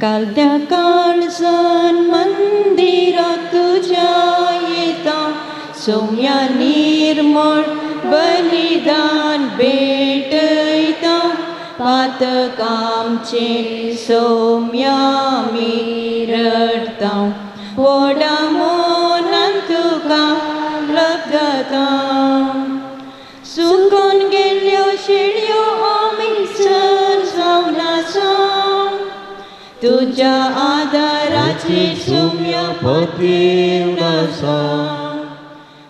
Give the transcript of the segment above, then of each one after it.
कालद्या काळजान मंदिरा तुज्या येता सोम्या निर्मळ बलिदान भेटयता पातकामचे सोम्या मी रडता व्हडा मोनान तुका लब्धता सुकून गेल्ल्यो शेळयो आमी सर जावन आसा तुज्या आदाराचेर सोम्या पतिवन आसा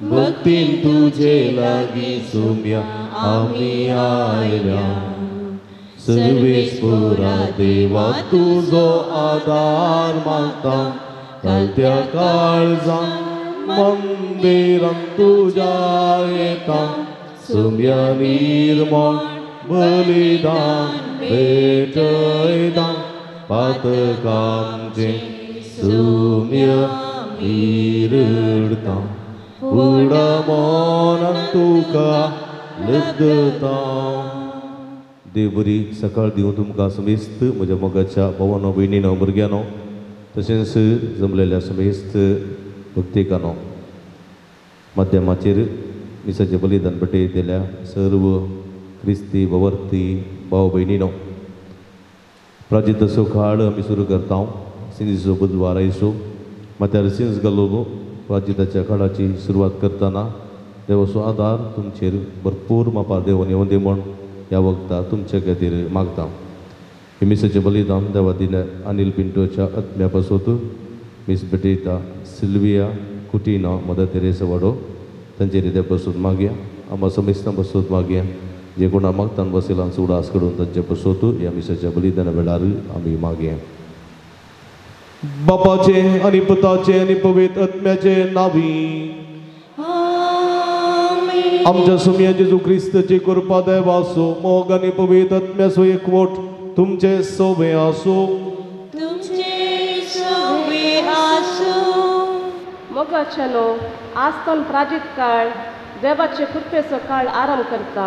भक्तीन तुजे लागीं सोम्या आमी आयल्या सर्वेस्परा देवा तुजो आदार मागता कालत्या काळजान मंदिरान तुज्या येता सोम्या निर्मळ बलिदान भेटयता पातकांचे सोम्या निरडता व्हडा मोनान तुका लब्धता. देव बरी सकाळ दिवं तुमकां समेस्त म्हज्या मोगाच्या भावानो भयणीनो भुरग्यांनो तशेंच जमलेल्या समेस्त भक्तिकांनो माध्यमाचेर मिसाचें बलिदान भेटयतल्या सर्व क्रिस्ती भवर्ती भाव भयणीनो प्राजिताचो काळ आमी सुरू करता. सिंजीचो बुधवार आयचो मात्यार सिंज घालून प्राजिताच्या काळाची सुरवात करतना देवाचो आदार तुमचेर भरपूर मापार देवान येवन दी म्हूण ह्या वखदां तुमचे खातीर मागता. हे मिसाचें बलिदान देवा दिल्या अनिल पिंटोच्या आत्म्या पासत मीस भेटयता सिल्विया कुटिनो मदर तेरेसा वाडो तांचेर देव पासत मागया. आमकां समेस्तां पासत मागया जे कोणा मागतान बसयलां उडास करून तांचे पासत ह्या मिसाच्या बलिदाना वेळार आमी मागया. बापाचे आनी पुताचे आनी पवित्र आत्म्याचे नांवी आमच्या सुम्या जेजू क्रिस्ताची कृपा देवाचो मोग आनी पवित्र आत्म्याचो एकवट तुमचे सोबे आसूं. तुमचे सोबे आसूं. मोगाच्यानो आजतन प्राजीत काळ देवाचे कृपेचो काळ आरंभ करता.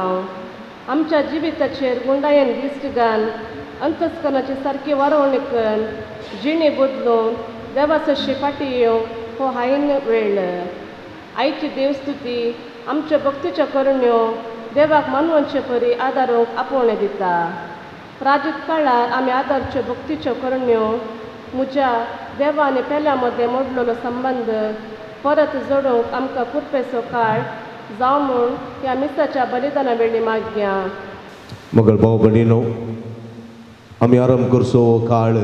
आमच्या जिविताचेर गुंडायेन दिश्ट घाल अंतस्करणाची सारकी वारोवणी कर जिणे बदलून देवाचो फाटी येवंक हो हायन वेळ. आयची देवस्तुती आमच्या भक्तीच्यो करण्यो देवाक मानवचे परी आदारूंक आपोवणें दिता. प्राजीत काळार आमी आदारच्यो भक्तीच्यो करण्यो म्हज्या देवा आनी पेल्या मदें मोडलेलो संबंद परत जोडूंक आमकां कृपेचो काळ जावं म्हूण ह्या मिसाच्या बलिदाना वेळी मागया. मगळ भाव भयणीनो आमी आरंभ करचो हो काळ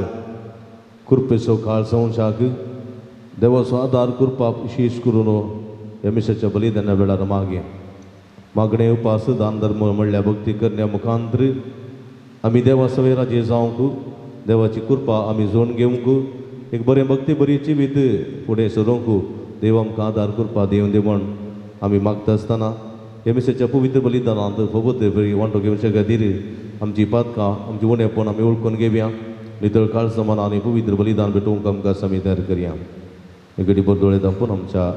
कृपेचो काळ संवसाक देवाचो आदार कृपा विशेश करून ह्या मिसाच्या बलिदाना वेळार मागया. मागणे उपास दान धर्म म्हणल्यार भक्ती करण्या मुखांतर आमी देवा सवें राजी जावंक देवाची कृपा आमी जोडून घेवंक एक बरें भक्ती बरी जिवीत फुडें सरूंक देव आमकां आदार कृपा दिवन दी म्हूण आमी मागता आसतना ह्या मिसाच्या पवित्र बलिदानांत फबत बरी वांटो घेवचे खातीर आमची पातकां आमची उणेपण आमी वळखून घेवया. नितळ काळ समान आनी पवित्र बलिदान भेटोवंक आमकां आमी तयार करया. एक घडी भर दोळे धांपून आमच्या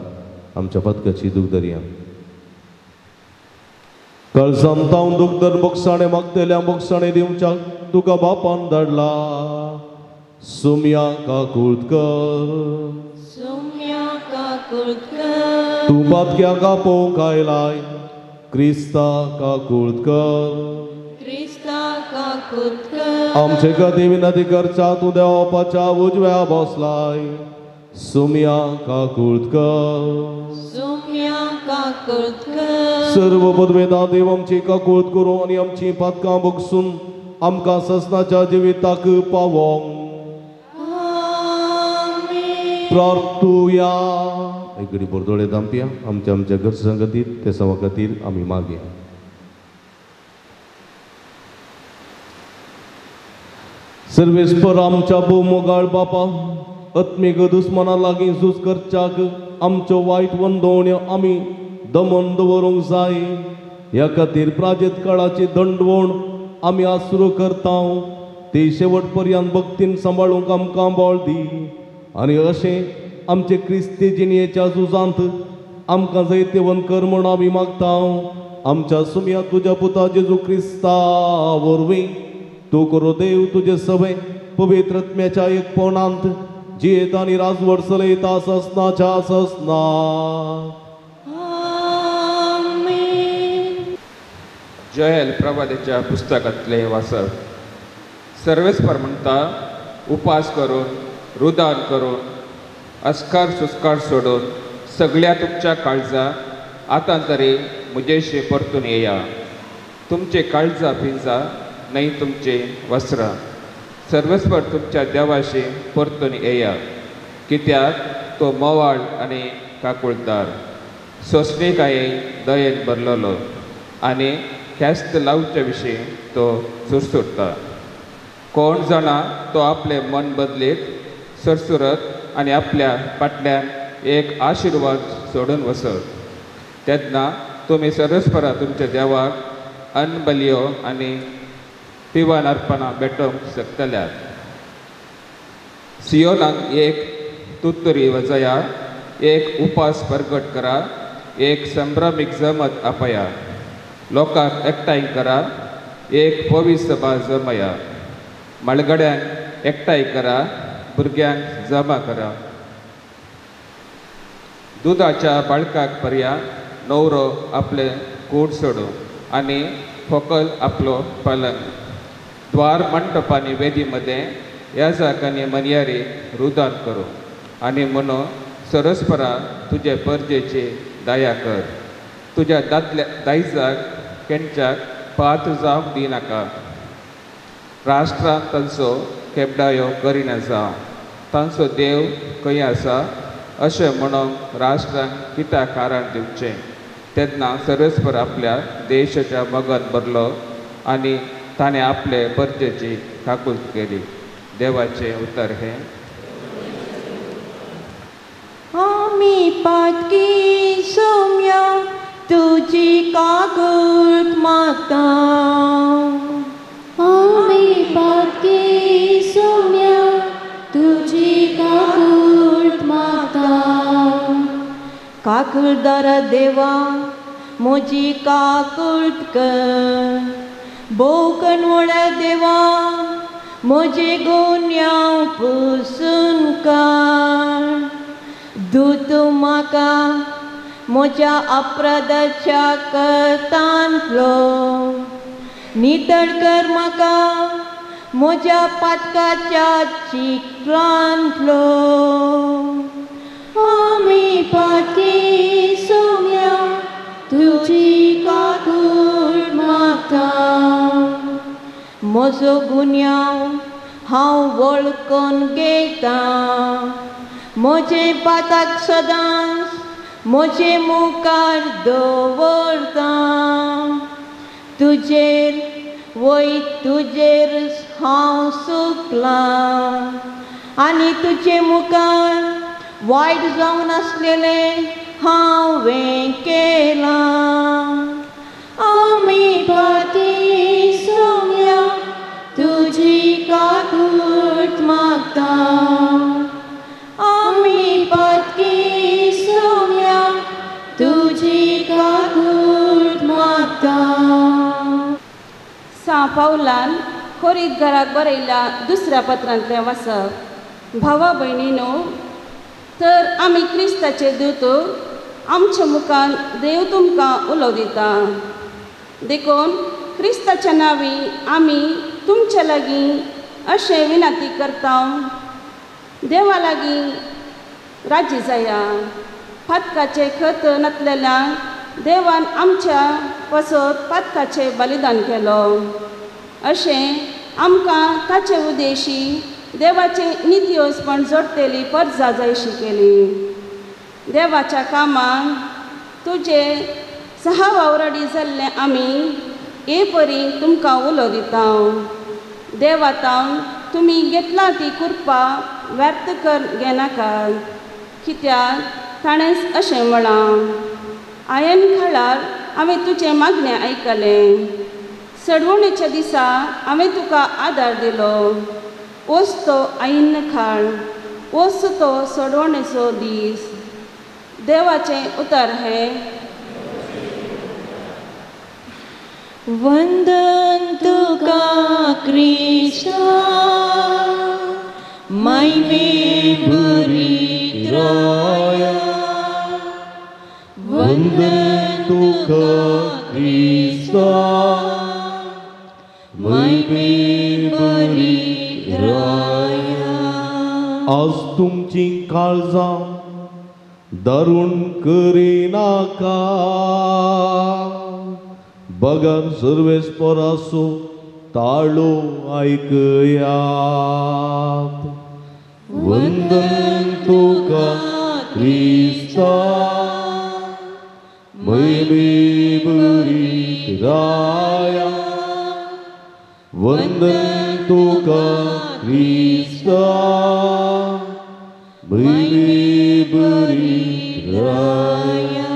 आमच्या पातकाची दूख धरया. कळसान तावन दूख धर बोगसाणे मागतल्या बोगसाणे दिवच्याक तुका बापान धाडला. सुम्या काकूळत कर सुम्या काकूळत कर तूं पातक्याक आपोवंक आयलाय क्रिस्ता काकूळत कर क्रिस्ता काकूळत कर आमचे खातीर विनंती करच्या तूं देवाच्या उजव्या बसलाय. सुम्या काकूळत कर सुम्या काकूळत कर सर्व पदवेदा देव आमची काकूळत करूं आनी आमची पातकां बगसून आमकां ससनाच्या जिविताक पावोंक प्रार्थुया. एक घडी भर दोळे धांपया. आमच्या आमच्या गरजां खातीर ते सवा खातीर आमी मागया. सर्वेस्पर आमच्या भोवमोगाळ बापा आत्मीक दुस्मना लागीं झूज करच्याक आमच्यो वायट वंदोवण्यो आमी दमन दवरूंक जाय. ह्या खातीर प्राजीत काळाची दंडवण आमी आज सुरू करता ती शेवट पर्यंत भक्तीन सांबाळूंक आमकां बळ दी आनी अशें आमचे क्रिस्ती जिणेच्या झुजांत आमकां जैतिवंत कर म्हूण आमी मागता. आमच्या सुम्या तुज्या पुता जेजू क्रिस्ता वरवीं तूं करो देव तुजे सवे पवित्र आत्म्याच्या एकपणांत जियेत आनी राजवट चलयता ससनाच्या ससना. आमेन. जोएल प्रवादाच्या पुस्तकांतलें वाचप. सर्वेस्पर म्हणटा, उपास करून, रुदान करून, अस्कार सुस्कार सोडून सगळ्या तुमच्या काळजा आतां तरी म्हजेशी परतून येया. तुमचे काळजा पिंजा न्हय तुमचे वस्त्रां. सर्वेस्पर तुमच्या देवाशी परतून येया, कित्याक तो मोवाळ आनी काकुळदार, सोंसणीकाये दयेन भरलेलो आनी ख्यास्त लावचे विशीं तो सुरसुरता. कोण जाणा तो आपलें मन बदलीत सरसुरत आनी आपल्या फाटल्यान एक आशिर्वाद सोडून वसत. तेन्ना तुमी सर्वेस्परा तुमच्या देवाक अन्नबलयो आनी पिवन अर्पणां भेटोवंक शकतल्यात. सियोनाक एक तुत्तुरी वजया, एक उपास परगट करा, एक संभ्रमीक जमत आपया, लोकांक एकठांय करा, एक पवित्र सभा जमया, मळगड्यांक एकठांय करा, भुरग्यांक जमा करा. दुदाच्या बाळकाक पर्या न्हवरो आपलें कूड सोडूं आनी फोकल आपलो पलंग. द्वार मंटप आनी वेदी मदें याजाक आनी मनयारी रुदान करूं आनी म्हणून सरस्परा तुजे परजेची दया कर. तुज्या दादल्या दायजाक केंच्याक पात्र जावंक दिनाका. राष्ट्रांत तांचो केबडायो करिना जावं. तांचो देव खंय आसा अशें म्हणूंक राष्ट्रांक कित्याक कारण दिवचें? तेन्ना सर्वेस्पर आपल्या देशाच्या मगन भरलो आनी ताणें आपले परजेची काकूत केली. देवाचें उतर हें. आमी पातकी सोम्या तुजी काकूट मागता. आमी पातकी सोम्या तुजी काकूट मागता. काकुळदारा देवा म्हजी काकूट कर. भोव कणवळ्या देवा म्हजे गुन्यांव पुसून काड. दूत म्हाका म्हज्या अपराधाच्या करतांतलो नितळ कर म्हाका म्हज्या पातकाच्या चिखलांतलो. आमी पातकी सोम्या तुजी काकूट मागता. म्हजो गुन्यांव हांव वळखून घेता. म्हजें पातक सदांच म्हजे मुखार दवरता. तुजेर वय तुजेर हांव सुकलां आनी तुजे मुखार वायट जावन आसलेलें हांवें केलां. आमी पातकी सोम्या तुजी काकूट मागता. आमी पातकी सोम्या तुजी काकूट मागता. सां पावलान कोरीत घराक बरयल्या दुसऱ्या पत्रांतलें वाचप. भावा भयणीनो, तर आमी क्रिस्ताचे दूत आमच्या मुखान देव तुमकां उलो दिता. देखून क्रिस्ताच्या नांवी आमी तुमच्या लागीं अशें विनंती करता, देवा लागीं राजी जाया. पातकाचें खत नासलेल्या देवान आमच्या पासत पातकाचें बलिदान केलो. अशें आमकां ताचे उद्देशी देवाचें नित्योसपण जोडटेली परजा जायशी केली. देवाच्या कामाक तुजे सहा वावराडी जाल्ले आमी हे परी तुमकां उलो दिता. देवातावन तुमी घेतला ती कृपा व्यर्थ कर घेनाका, कित्याक ताणेंच अशें म्हळां, आयन काळार हांवें तुजें मागणें आयकलें, सडवणेच्या दिसा हांवें तुका आदार दिलो. ओस तो आयिन्न काळ, ओस तो सडवणेचो दीस. देवाचें उतर हें. वंदन तुका क्रिस्ता. महिमे भरीत राया वंदन तुका क्रिस्ता महिमे भरीत राया। आज तुमची काळजां दारुण करिनाका बगर सर्वेस्पराचो ताळो आयकयात। वंदन तुका क्रिस्ता महिमे भरीत राया वंदन तुका क्रिस्ता महिमे भरीत राया।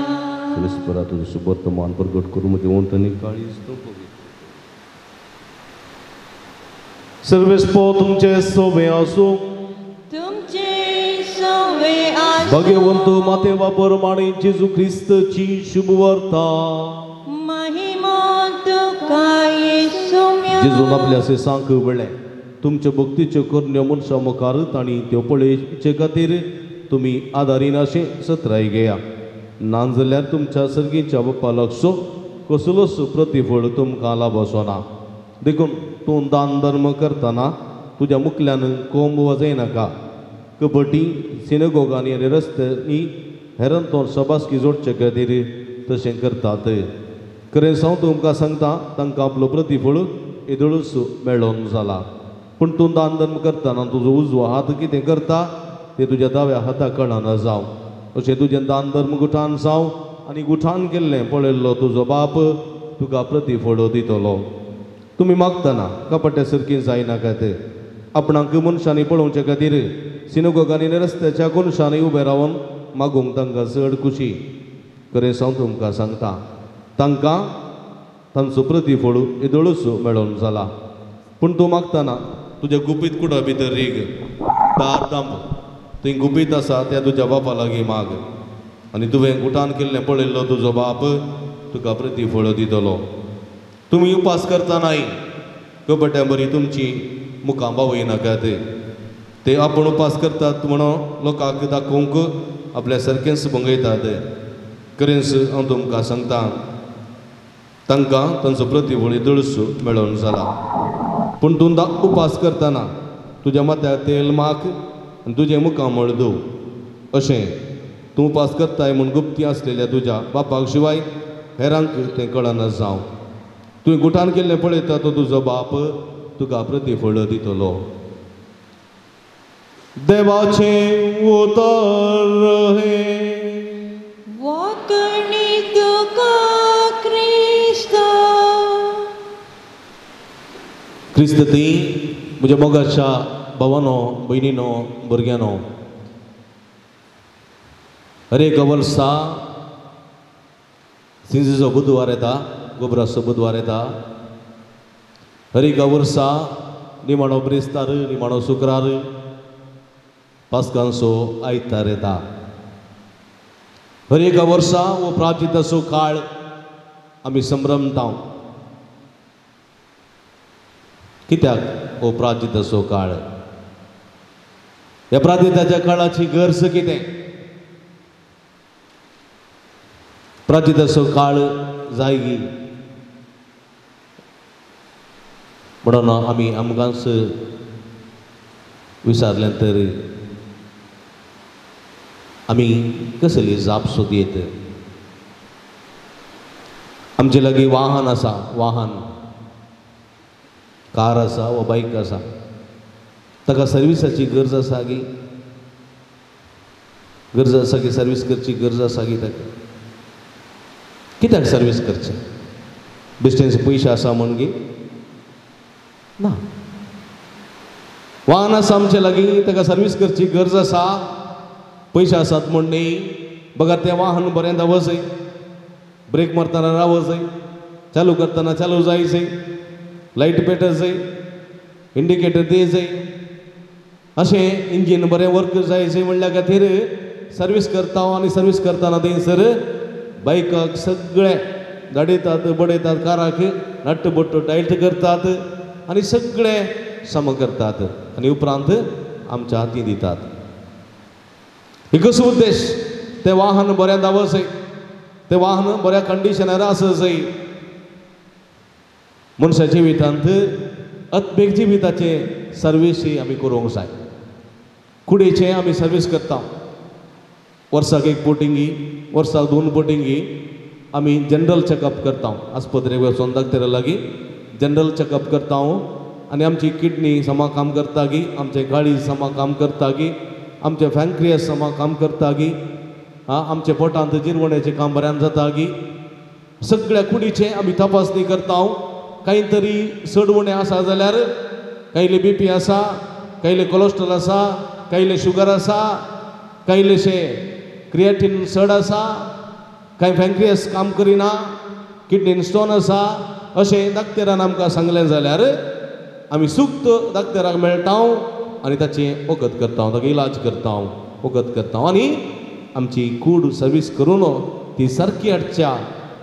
सर्वेस्परा तुझं सुवर्तमान प्रगट करू म्हजें वंट आनी काळीज तूं पवित्र। सर्वेस्पर तुमचे सोबे आसूं तुमचे सोबे आसूं। भगवंत माते वापर माणी जेजू क्रिस्तची शुभवार्ता महिमा तुका येसुम्या। जेजून आपल्या अशें सांग म्हणलें तुमचे भक्तीच्यो करण्यो मनशां मुखार तांणी त्यो पळोवचे खातीर तुमी आदारीन अशें सत्राय घेया ना जाल्यार तुमच्या सर्गीच्या बाप्पा लागचो कसलोच प्रतिफळ तुमकां लाभचो ना। देखून तूं दान धर्म करतना तुज्या मुखल्यान कोंब वाजयनाका। कबड्डी सिनेगोगांनी आनी रस्त्यांनी हेरान तो सबासकी जोडचे खातीर तशें करतात। खरें हांव तुमकां सांगता तांकां आपलो प्रतिफळ येदोळूच मेळोन जाला। पूण तूं दान धर्म करतना तुजो उजवो हात कितें करता तें तुज्या दाव्या हाता कळना जावं। अशें तुजें दान धर्म गुठान जावं आनी गुठान केल्लें पळयल्लो तुजो बाप तुका प्रतिफळ दितलो। तुमी मागतना कपट्या सारकीं जायनाकात। आपणाक मनशांनी पळोवचे खातीर सिनेगोगांनी रस्त्याच्या कोनशांनी उबें रावन मागूंक तांकां चड खुशी। खरें हांव तुमकां सांगता तांकां तांचो प्रतिफळ येदोळूच मेळोन जाला। पूण तूं मागतना तुज्या गुपीत कुडा भितर रीग दार दांब थंय गुपीत आसा त्या तुज्या बापा लागीं माग आनी तुवें गुटान केल्लें पळयल्लो तुजो बाप तुका प्रतिफळ दितलो। तुमी उपास करतनाय कपट्यां बरी तुमची मुखां बावयनाकात। ते आपूण उपास करतात म्हणून लोकांक दाखोवंक आपल्या सारकेंच भंगयतात। खरेंच हांव तुमकां सांगता तांकां तांचो प्रतिफळ येदोळूच मेळोन जाला। पूण तूं उपास करतना तुज्या माथ्याक तेल माख आनी तुजें मुखामळ धुव। अशें तूं उपास करताय म्हूण गुप्ती आसलेल्या तुज्या बापाक शिवाय हेरांक तें कळना जावं। तुवें गुठान केल्लें पळयता तो तुजो बाप तुका प्रतिफळ दितलो। देवाचें उतर हें वाकणी तुका क्रिस्ता। क्रिस्त ती म्हज्या मोगाच्या भावानो भयणीनो भुरग्यांनो हर एका वर्सा सिंजीचो बुधवार येता गोबराचो बुधवार येता। हर एका वर्सा निमाणो ब्रेस्तार निमाणो शुक्रार पास्कांचो आयतार येता। हर एका वर्सा हो प्राचिताचो काळ आमी संभ्रमता। कित्याक हो प्राचिताचो काळ? ह्या प्राचिताच्या काळाची गरज कितें? प्राचिताचो काळ जायगी म्हणून आमी आमकांच विचारलें तर आमी कसली जाप सोदयेत। आमचे लागीं वाहन आसा, वाहन कार आसा वा बायक आसा, ताका सर्विसाची गरज आसा गी? गरज आसा की सर्वीस करची गरज आसा की ताका? कित्याक सर्वीस करचें? बेश्टेंच पयशे आसा म्हूण गी? ना. वाहन आसा आमचे लागीं, ताका सर्वीस करची गरज आसा, पयशे आसात म्हूण न्ही. बगर तें वाहन बरें धांवचें, ब्रेक मारतना रावचें, चालू करतना चालू जायचें, लायट पेटचें, इंडिकेटर दियचें, अशें इंजीन बरें वर्क जायचें म्हणल्या खातीर सर्वीस करता. आनी सर्वीस करतना थंयसर बायकाक सगळें धाडयतात, बडयतात, काराक नट्ट बोट्ट टायट करतात आनी सगळें सम करतात आनी उपरांत आमच्या हाती दितात. एकच उद्देश, तें वाहन बऱ्या धांवो जाय, तें वाहन बऱ्या कंडिशनार आसूं जाय. मनशा जिवितांत आत्मीक जिविताचें सर्विसी आमी करूंक जाय. कुडीचें आमी सर्वीस करता, वर्साक एक बोटिंगी, वर्साक 2 बोटिंगी आमी जनरल चॅकअप करता. आस्पत्रेक वचून डॉक्टरा लागीं जनरल चॅकअप करता आनी आमची किडनी समा काम करता गी, आमचें काळीज समा काम करता गी, आमचें पँक्रियस समा काम करता गी, आमच्या पोटांत जिरवण्याचें काम बऱ्यान जाता गी, सगळ्या कुडीचें आमी तपासणी करता. कांय तरी चड उणें आसा जाल्यार, कांयले बी पी आसा, कांयले कोलेस्ट्रॉल आसा, कांयले शुगर आसा, कांयलेशे क्रिएटीन चड आसा, कांय पँक्रियस काम करिना, किडनीन स्टोन आसा, अशें डॉक्टरान आमकां सांगलें जाल्यार आमी सुक्त डॉक्टराक मेळटा आनी ताचें वखद करता, ताका इलाज करता, वखद करता आनी आमची कूड सर्वीस करून ती सारकी हाडच्या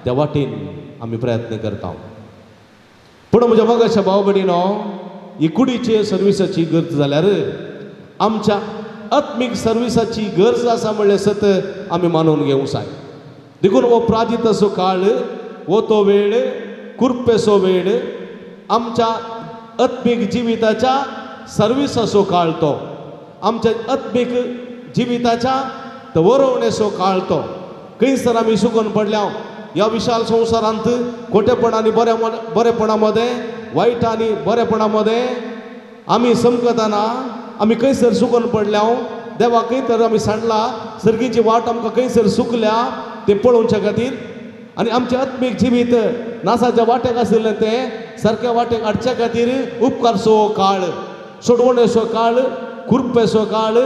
त्या वाटेन आमी प्रयत्न करता. पूण म्हज्या मोगाच्या भाव भयणीनो, ही कुडीचे सर्विसाची गरज जाल्यार आमच्या आत्मीक सर्विसाची गरज आसा म्हणलें सत आमी मानून घेवंक जाय. देखून हो प्राजिताचो काळ, हो तो वेळ, कुर्पेचो वेळ, आमच्या आत्मीक जिविताच्या सर्विसाचो काळ तो, आमच्या आत्मीक जिविताच्या वरोवणेचो काळ तो. खंयसर आमी सुकून पडल्या ह्या विशाल संवसारांत, खोटेपण आनी बरेपणा मदें, वायट आनी बरेपणा मदें आमी समकतना आमी खंयसर सुकून पडल्या. देवा खंय तर आमी सांडला, सर्गीची वाट आमकां खंयसर सुकल्या तें पळोवच्या खातीर आनी आमचें आत्मीक जिवीत नासाच्या वाटेक आशिल्लें तें सारक्या वाटेक हाडच्या खातीर उपकारचो काळ, सोडवणेचो काळ, कुर्पेचो काळ,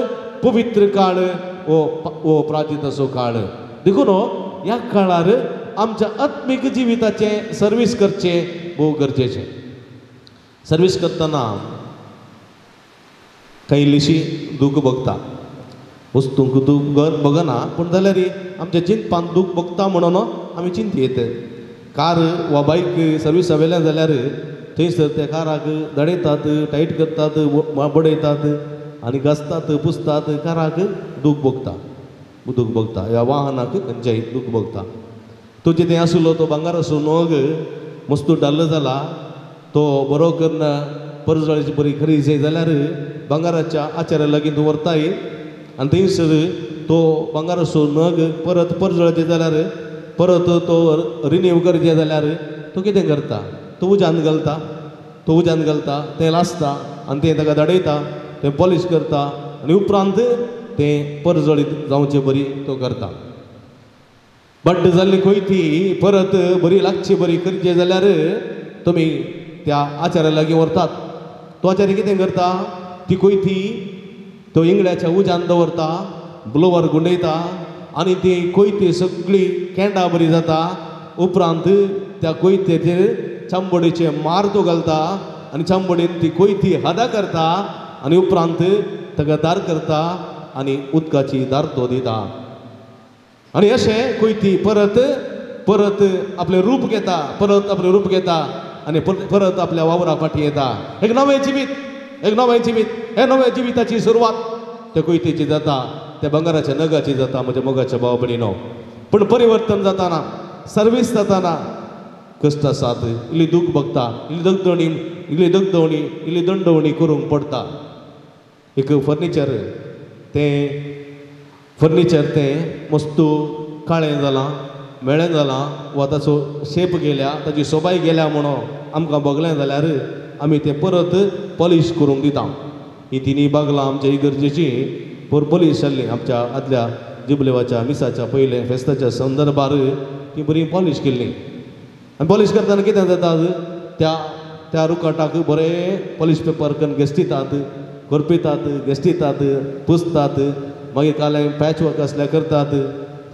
पवित्र काळ, हो प्राजिताचो काळ. देखून ह्या काळार आमच्या आत्मीक जिविताचें सर्वीस करचें भोव गरजेचें. सर्वीस करतना कांय इल्लीशी दूख भोगता, वस्तूंक दूख भोगना, पूण जाल्यार आमच्या चिंतपान दूख भोगता म्हणून आमी चिंतयेत. कार वा बायक सर्विसा वेल्यान जाल्यार थंयसर त्या काराक दडयतात, टायट करतात, बडयतात आनी घासतात, पुसतात, काराक दूख भोगता, दूख भोगता, ह्या वाहनाक खंयच्याय दूख भोगता. तो जितें आसलो तो भांगराचो नग मस्त डाल्ल जाला, तो बरो करून परजळाची बरी खरी जाय जाल्यार भांगराच्या आचार्या लागीं तूं व्हरताय आनी थंयसर तो भांगराचो नग परत परजळाचे जाल्यार, परत तो रिन्यू करचे जाल्यार तो कितें करता, तो उज्यान घालता, तो उज्यान घालता, तें लासता आनी तें ताका धाडयता, तें पॉलीश करता आनी उपरांत तें परजळीत जावचे बरी तो करता. बड्ड जाल्ली कोयती परत बरी लागची बरी करची जाल्यार तुमी त्या आचार्या लागीं व्हरतात. तो आचार्य कितें करता, ती कोयती तो इंगळ्याच्या उज्यान दवरता, ब्लोवर गुंडयता आनी ती कोयती सगळी केंडा बरी जाता. उपरांत त्या कोयतेचेर चांबडीचे मार तो घालता आनी चांबडीन ती कोयती हदा करता आनी उपरांत ताका दार करता आनी उदकाची दार तो दिता. आनी अशें कोयती परत परत आपलें रूप घेता, परत आपलें रूप घेता आनी परत आपल्या वावरा फाटीं येता. एक नवें जिवीत, एक नवें जिवीत, हे नव्या जिविताची सुरवात त्या कोयतेची जाता, त्या भांगराच्या नगाची जाता. म्हज्या मोगाच्या भाव भयणीनो, पूण परिवर्तन जाताना, सर्वीस जाताना कश्ट आसात, इल्ली दूख भोगता, इल्ली दगदवणी, इल्ली दगदवणी, इल्ली दंडवणी करूंक पडटा. एक फर्निचर, तें फर्निचर तें मस्त काळें जालां, मेळें जालां वा ताचो शेप गेल्या, ताची सोबाय गेल्या म्हणून आमकां भोगलें जाल्यार आमी तें परत पॉलीश करूंक दिता. ही तिनूय बागलां आमच्या इगर्जेची पॉलीश जाल्लीं आमच्या आदल्या जुबलेवाच्या मिसाच्या पयलें फेस्ताच्या संदर्भार ती बरी पॉलीश केल्ली. आनी पॉलीश करतना कितें जाता, त्या त्या रुकाटाक बरें पॉलीश पेपर करून घेसटितात, करपितात, घेसटितात, पुसतात, मागीर कालें पॅच वर्क आसल्यार करतात.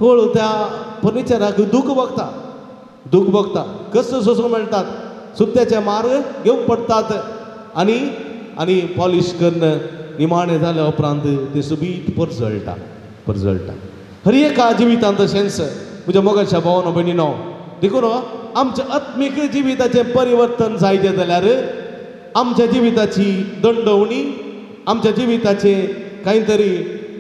हळू त्या फर्निचराक दूख भोगता, दूख भोगता, कश्ट सोसूंक मेळटात, सुत्याचे मार घेवंक पडटात आनी आनी पॉलीश करून निमाणें जाल्या उपरांत तें सुबीत परजळटा, परजळटा. हर एका जिवितांत तशेंच म्हज्या मोगाच्या भावानो भयणीनो, देखून आमच्या आत्मीक जिविताचें परिवर्तन जायतें जाल्यार आमच्या जिविताची दंडवणी, आमच्या जिविताचे कांय तरी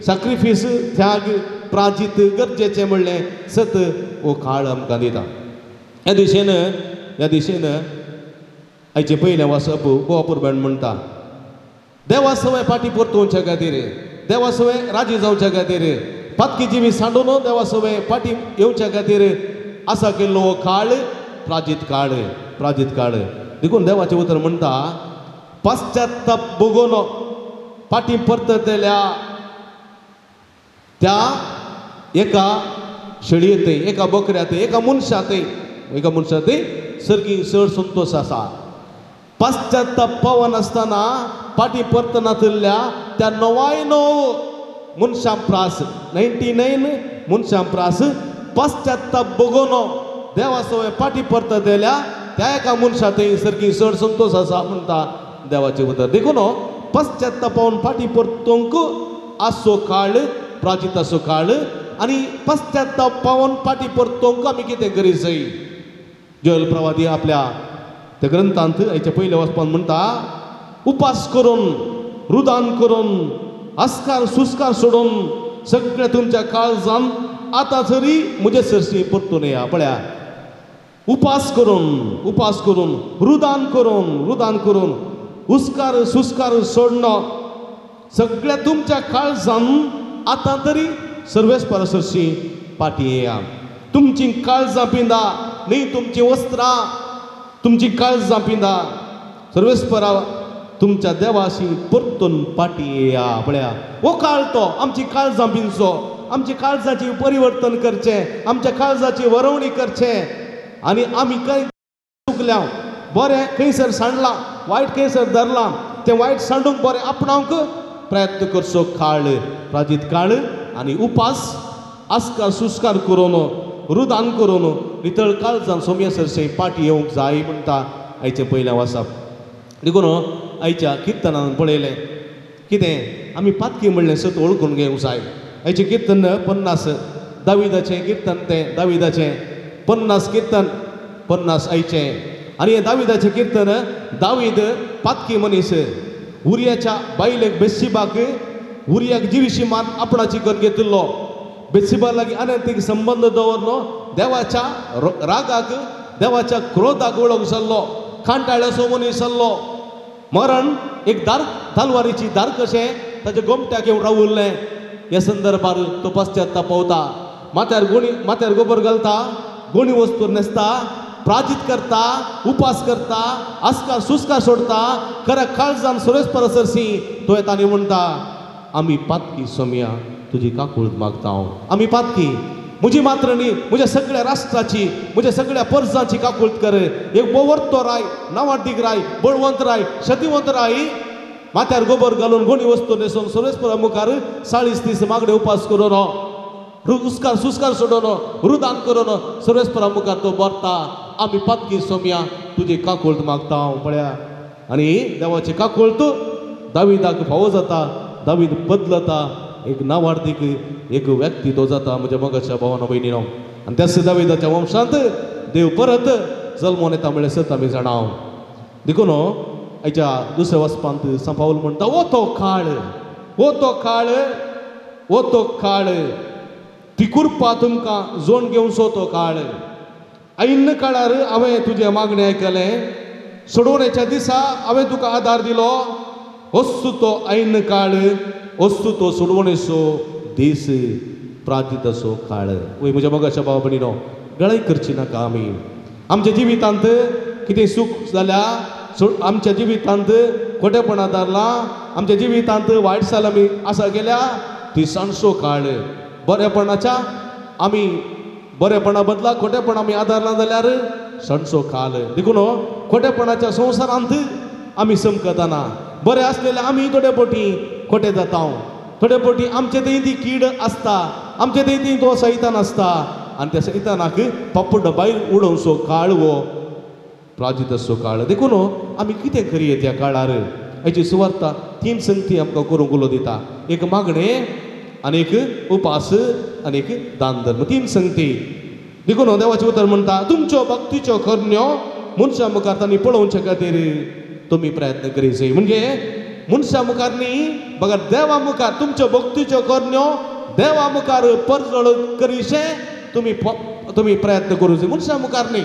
साक्रिफीस त्याग प्राजीत गरजेचें म्हणलें सत हो काळ आमकां दिता. ह्या दिशेन आयचें पयलें वाचप गोवा पुरबेण म्हणटा देवा सवय फाटी परतोवच्या खातीर, देवा सवय राजी जावच्या खातीर, पातकी जिवीत सांडून देवा सवय फाटी येवच्या खातीर आसा केल्लो हो काळ प्राजीत काळ, प्राजीत काळ. देखून देवाचें उतर म्हणटा पश्चाताप भोगोन फाटी परततल्या त्या एका शेळयेंत, एका बोकऱ्यांत, एका मनशांत, एका मनशांत सर्गी चड संतोश आसा. पश्चाताप पावनासतना फाटी परतनातल्या त्या 99 मनशां प्रास 99 मनशां प्रास पश्चाताप भोगोन देवा सवय फाटी परततल्या त्या एका मनशा थंय सर्गी चड संतोश आसा म्हणटा देवाचें उतर. देखून पश्चाताप पावन फाटी परतूंक आसो काळ प्राजीत आसो काळ आनी पश्चाताप पावन फाटी परतूंक आमी कितें करी जाय. जोएल प्रवादी आपल्या त्या ग्रंथांत हाच्या पयल्या वाचपान म्हणटा उपास करून, रुदान करून, आस्कार सुस्कार सोडून सगळें तुमच्या काळजान आतां तरी म्हजे सरशी परतून येया. पळया उपास करून, उपास करून, रुदान करून, रुदान करून, हुस्कार सुस्कार सोडणो सगळ्या तुमच्या काळजान आतां तरी सर्वेस्परा सरशी फाटीं येया. तुमची काळजां पिंदा न्ही तुमचीं वस्त्रां, तुमची काळजां पिंदा सर्वेस्परा तुमच्या देवाशी परतून फाटीं येया. पळया हो काळ तो आमची काळजां पिंदचो, आमची काळजाची परिवर्तन करचें, आमच्या काळजाची वरवणी करचें आनी आमी खंय चुकल्या बरें खंयसर सांडलां, वायट खंयसर धरलां तें वायट सांडूंक बरें आपणावंक प्रयत्न करचो काळ प्राजीत काळ. आनी उपास आस्कार सुस्कार करून, रुदान करून नितळ काळजान सोम्या सरशें फाटी येवंक जाय म्हणटा आयचें पयलें वाचप. देखून आयच्या किर्तनान पळयलें कितें आमी पातकी म्हणलें सत वळखून घेवंक जाय. आयचें किर्तन 50 दाविदाचें किर्तन, तें दाविदाचें 50 किर्तन 50 आयचें. आनी हें दाविदाचें किर्तन दावीद पातकी मनीस उरियाच्या बायलेक बेत्शिबाक उरियाक जिविशी मार आपणाची करून घेतिल्लो, बेत्शिबा लागीं अनैतीक संबंद दवरलो, देवाच्या रागाक देवाच्या क्रोधाक वळख जाल्लो, कांटाळ्याचो मनीस जाल्लो. मरण एक दार तलवारीची दार कशें ताच्या गोमट्याक येवन रावुल्लें. ह्या संदर्भार तो पश्चाताप पावता, माथ्यार गोणी माथ्यार गोबर घालता, गोणी वस्तू न्हेसता, प्राजीत करता, उपास करता, आस्कार सुस्कार सोडता, खऱ्या काळजान सुरेश सरशी तो येता आनी म्हणटा आमी पातकी सोम्या तुजी काकूळत मागता हांव, आमी पातकी, म्हजी मात्र न्ही म्हज्या सगळ्या राष्ट्राची म्हज्या सगळ्या परजांची काकूळत कर. एक बोवर्तो राय, नावाडदीक राय, बळवंत राय, शतिवंत राय माथ्यार गोबर घालून गोणी वस्तू न्हेसून सुरेशपुरा मुखार 40 दीस मागणे उपास करून उसकार सुस्कार सोडून रुदान करून सर्वेस्परा मुखार तो बरता आमी पातकी सोम्या तुजी काकूळत मागता हांव. पळया आनी देवाची काकूळत दाविदाक फावो जाता, दावीद बदलता, एक नावाडदीक एक व्यक्ती तो जाता म्हज्या मोगाच्या भावान भयणीनो. आनी त्याच दाविदाच्या वंशांत देव परत जल्मोन येता म्हळ्यार सत आमी जाणा. देखून आयच्या दुसऱ्या वचपांत सांत पावल म्हणटा ओ तो काळ, ओ तो काळ, ओ तो काळ, ती कुरपा तुमकां जोण घेवचो तो काळ. ऐन काळार हांवें तुजें मागणें आयकलें, सोडोवण्याच्या दिसा हांवें तुका आदार दिलो, वस्तू तो ऐन काळ, वस्तू तो सोडवणेचो दीस, प्राजिताचो काळ. वय म्हज्या मोगाच्या भाव भयणीनो, गळाय करची नाका आमी. आमच्या जिवितांत कितें सूख जाल्या, आमच्या जिवितांत खोटेपणां धरलां, आमच्या जिवितांत वायट जाल्यार आमी आसा गेल्या, ती सांडसो काळ. बरेपणाच्या आमी बरेपणा बदला खोटेपण आमी आदारला जाल्यार सांडसो काळ. देखून खोटेपणाच्या संवसारांत आमी समकतना बरें आसलेले आमी थोडे पोटी खोटे जाता, थोडे पोटी आमचे थंय ती कीड आसता, आमचे थंय ती तो सैतान आसता आनी त्या सैतानाक पापड भायर उडोवचो काळ हो प्राजिताचो काळ. देखून आमी कितें करया त्या काळार हाची सुवार्ता तीन संगती आमकां करूंक उलो दिता, एक मागणें आनी एक उपास आनी एक दान धर्म, तीन संगती. देखून देवाचें उतर म्हणटा तुमच्यो भक्तीच्यो करण्यो मनशां मुखार तांणी पळोवचे खातीर तुमी प्रयत्न करीत जाय. म्हणजे मनशा मुखार न्ही बगर देवा मुखार तुमच्यो भक्तीच्यो करण्यो देवा मुखार परजळ करीशें तुमी तुमी प्रयत्न करूं जाय. मनशा मुखार न्ही,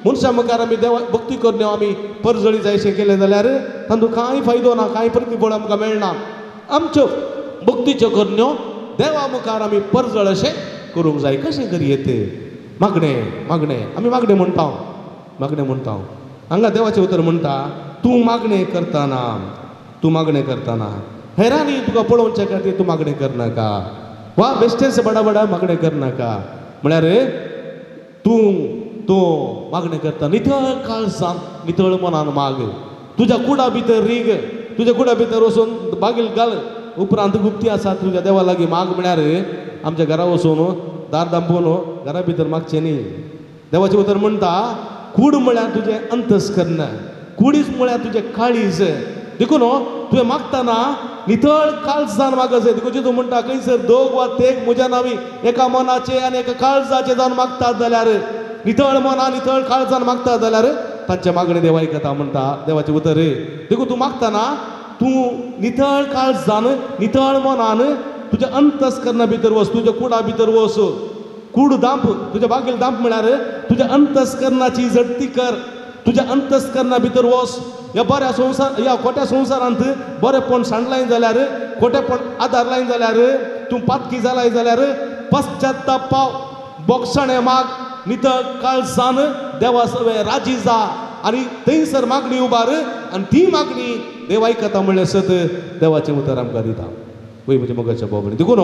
मनशा मुखार आमी देवा भक्ती करण्यो आमी परजळी जायशें केलें जाल्यार तातूंत कांय फायदो ना, कांय प्रतिफळ आमकां मेळना. आमच्यो भक्तीच्यो करण्यो देवा मुखार आमी परजळ अशें करूंक जाय. कशें करयेत? मागणें मागणें आमी मागणें म्हणटा, मागणें म्हणटा. हांगा देवाचें उतर म्हणटा तूं मागणें करतना, तूं मागणें करतना हेरांनी तुका पळोवचे खातीर तूं मागणें करनाका वा बेश्टेंच बडाबडा मागणें करनाका. म्हळ्यार तूं तूं मागणें करता नितळ काळजान नितळ मनान माग. तुज्या कुडा भितर रीग, तुज्या कुडा भितर वचून बागील घाल, उपरांत गुप्ती आसा तुज्या देवा लागीं माग. म्हळ्यार आमच्या घरा वचून दार दांपून घरा भितर मागचें न्ही. देवाचें उतर म्हणटा कूड म्हळ्यार तुजें अंतस्कर्ण, कुडीच म्हळ्यार तुजें काळीज. देखून तुवें मागतना नितळ काळजान मागत जाय. देखून तूं म्हणटा खंयसर दोग वा तेग म्हज्या नांवी एका मनाचे आनी एका काळजाचे जावन मागतात जाल्यार, नितळ मनान नितळ काळजान मागतात जाल्यार तांचे मागणें देव आयकता म्हणटा देवाचें उतर. देखून तूं मागतना तूं नितळ काळजान नितळ मनान तुज्या अंतस्कर्णा भितर वच, तुज्या कुडा भितर वच. कूड दांप, तुज्या बागेल दांप म्हळ्यार तुज्या अंतस्कर्णाची झडती कर, तुज्या अंतस्कर्णा भितर वच. ह्या बऱ्या संवसार ह्या खोट्या संवसारांत बरेपण सांडलाय जाल्यार, खोटेपण आदार लाय जाल्यार, तूं पातकी जालाय जाल्यार पश्चाताप पाव, बोगसणें माग, नितळ काळजान देवा सवे राजी जा आनी थंयसर मागणी उबार आनी ती मागणी देव आयकता म्हणलें सत देवाचें उतर आमकां दिता. वय म्हज्या मोगाच्या भाव भयणी, देखून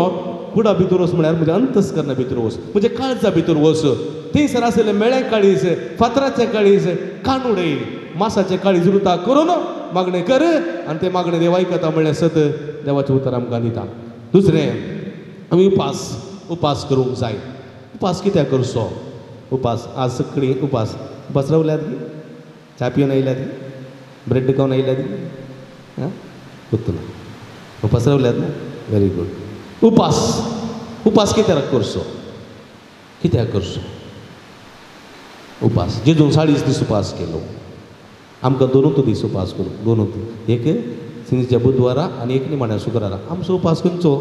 कुडा भितर वच म्हळ्यार म्हज्या अंतस्कर्णा भितर वच, म्हज्या काळजा भितर वच. थंयसर आशिल्लें मेळें काळीज, फातराचें काळीज काण उडय, मासाचें काळीज रुता करून मागणें कर आनी तें मागणें देव आयकता म्हणलें सत देवाचें उतर आमकां दिता. दुसरें आमी उपास उपास करूंक जाय. उपास कित्याक करचो? उपास आज सगळीं उपास उपास रावल्यात गी, च्या पिवन आयल्यात गी, ब्रेड खावन आयल्यात गी, आं उत्तम उपास रावल्यात न्हू, व्हेरी गुड. उपास उपास कित्याक करचो? कित्याक करचो उपास? जेजून 40 दीस उपास केलो. आमकां दोनूच दीस उपास करूं, दोनूच, एक सिंजच्या बुधवारा आनी एक निमाण्या शुक्रारा. आमचो उपास खंयचो?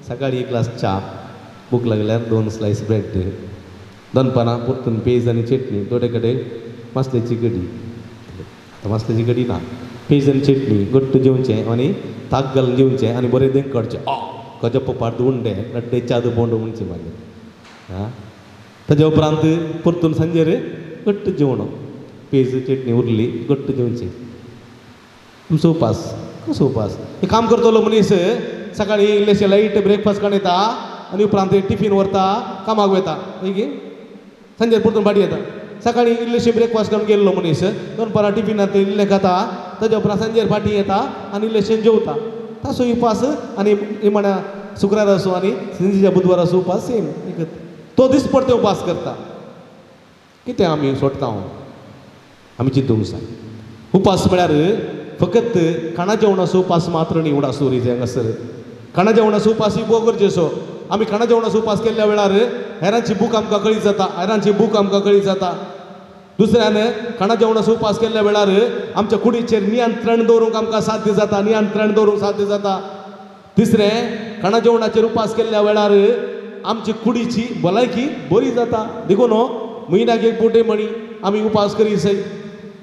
सकाळी 1 ग्लास च्या, भूक लागल्यार 2 स्लायस ब्रेड, दनपारां परतून पेज आनी चटणी, थोडे कडेन मासल्याची कडी, आतां मासल्याची कडी ना, पेज आनी चटणी घट्ट जेवचें आनी ताक घालून जेवचें आनी बरें देंक काडचें. गजप्प पार्द उंडे नड्डे चादू बोंडो म्हणचें मागीर. आं ताज्या उपरांत परतून सांजेर घट्ट जेवण, पेज चटणी उरली घट्ट जेवचें. तुमचो उपास कसो उपास? हें काम करतलो मनीस सकाळीं इल्लेशें लायट ब्रेकफास्ट काडून येता आनी उपरांत टिफीन व्हरता, कामाक वयता, मागीर सांजेर परतून फाटीं येता. सकाळीं इल्लेशें ब्रेकफास्ट करून गेल्लो मनीस दनपारां टिफिनांत इल्लें खाता, ताज्या उपरांत सांजेर फाटीं येता आनी इल्लेशें जेवता. ताचो उपास आनी निमाण्या शुक्रार आसूं आनी सिंजीच्या बुधवार आसूं उपास सेम एकच. तो दिसपडते उपास करता. कितें आमी सोडटा? आमी चिंतूंक जाय. उपास म्हळ्यार फकत खाणा जेवणाचो उपास मात्र न्ही. उडास दवरी जाय हांगासर खाणा जेवणाचो उपास ही भोव गरजेचो. आमी खाणा जेवणाचो उपास केल्ल्या वेळार हेरांची भूक आमकां कळीत जाता, हेरांची भूक आमकां कळीत जाता. दुसऱ्यान खाणा जेवणाचो उपास केल्ल्या वेळार आमच्या कुडीचेर नियंत्रण दवरूंक आमकां साध्य जाता, नियंत्रण दवरूंक साध्य जाता. तिसरें खाणा जेवणाचेर उपास केल्ल्या वेळार आमची कुडीची भलायकी बरी जाता. देखून म्हयन्याक एक पोटे म्हणी आमी उपास करी जाय.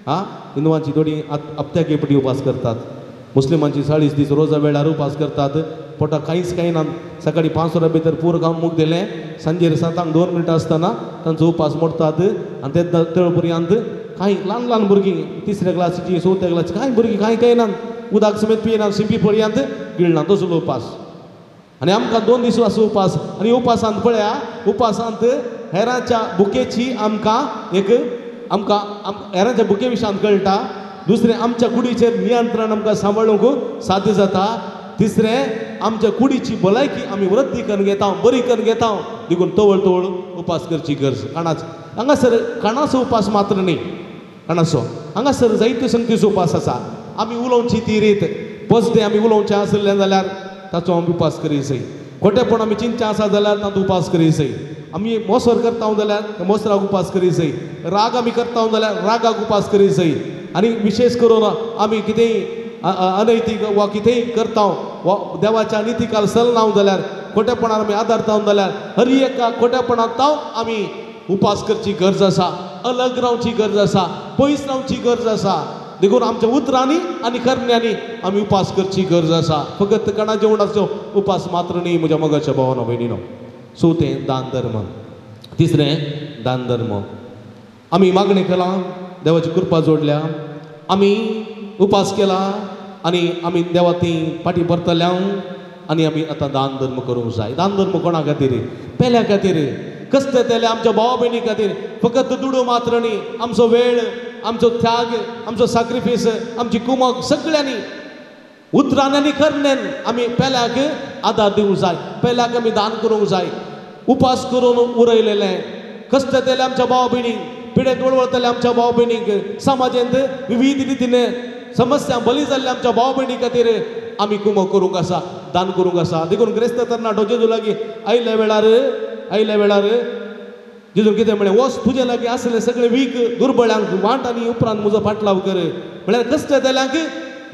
आं हिंदवांची थोडी हप्त्याक एक पटी उपास करतात, मुस्लिमांची 40 दीस रोजा वेळार उपास करतात. पोटाक कांयच कांय ना, सकाळीं 5 वरां भितर पूर खावन मूग दिलें, सांजेर 7 2 मिनटां आसतना तांचो उपास मोडटात आनी ते तेळ पर्यंत कांय ल्हान ल्हान भुरगीं 3ऱ्या क्लासीची 4थ्या क्लासीची कांय भुरगीं कांय कांय ना, उदक समेत पियेना, शिंपी पर्यंत गिळना, तसलो उपास. आनी आमकां 2 दीस आसा उपास. आनी उपासांत पळया, उपासांत हेरांच्या भुकेची आमकां एक आमकां हेरांच्या भुके विशयांत कळटा. दुसरें आमच्या कुडीचेर नियंत्रण आमकां सांबाळूंक साध्य जाता. तिसरें आमच्या कुडीची भलायकी आमी वृद्धी करून घेता, बरी करून घेता. देखून तवळ तवळ उपास करची गरज. खाणाचो हांगासर खाणाचो उपास मात्र न्ही, खाणाचो हांगासर जायत्यो संगतीचो उपास आसा. आमी उलोवची ती रीत पसतें आमी उलोवचें आसलें जाल्यार ताचो आमी उपास करी जाय. खोटेपण आमी चिंतचें आसा जाल्यार तातूंत उपास करी जाय. आमी मोसर करता जाल्यार मोसराक उपास करी जाय. राग आमी करता जाल्यार रागाक उपास करी जाय. आनी विशेष करून आमी कितेंय अनैतीक वा कितेंय करता वा देवाच्या नितीकाल चलना जाल्यार खोटेपणान आमी आदारता जाल्यार हर एका खोटेपणांत आमी उपास करची गरज आसा, अलग रावची गरज आसा, पयस रावची गरज आसा. देखून आमच्या उतरांनी आनी करण्यांनी आमी उपास करची गरज आसा. फकत कणा जेवणाचो उपास मात्र न्ही म्हज्या मोगाच्या भावानो भयणीनो. चवथें दान धर्म. तिसरें दान धर्म. आमी मागणें केलां, देवाची कृपा जोडल्या, आमी उपास केला आनी आमी देवा ती फाटीं परतल्या आनी आमी आतां दान धर्म करूंक जाय. दान धर्म कोणा खातीर? पेल्या खातीर, कसले तेले आमच्या भावा भयणी खातीर. फकत दुडू मात्र न्ही, आमचो वेळ, आमचो त्याग, आमचो साक्रिफीस, आमची कुमक सगळ्यांनी उतरान आनी करण्यान आमी पेल्याक आदार दिवंक जाय, पेल्याक आमी दान करूंक जाय. उपास करून उरयलेलें कसले तेले आमच्या भाव भयणीक, पिडेंत वळवळतले आमच्या भाव भयणीक, समाजांत विविध रितीन समस्या बली जाल्ल्या आमच्या भाव भयणी खातीर आमी कुमक करूंक आसा, दान करूंक आसा. देखून ग्रेस्त तरणाटो जेजू लागीं आयल्या वेळार जेजून कितें म्हणलें, वच तुजे लागीं आसले सगळे वीक दुर्बळ्यांक वांट आनी उपरांत म्हजो फाटलाव कर. म्हळ्यार कसले तेल्यांक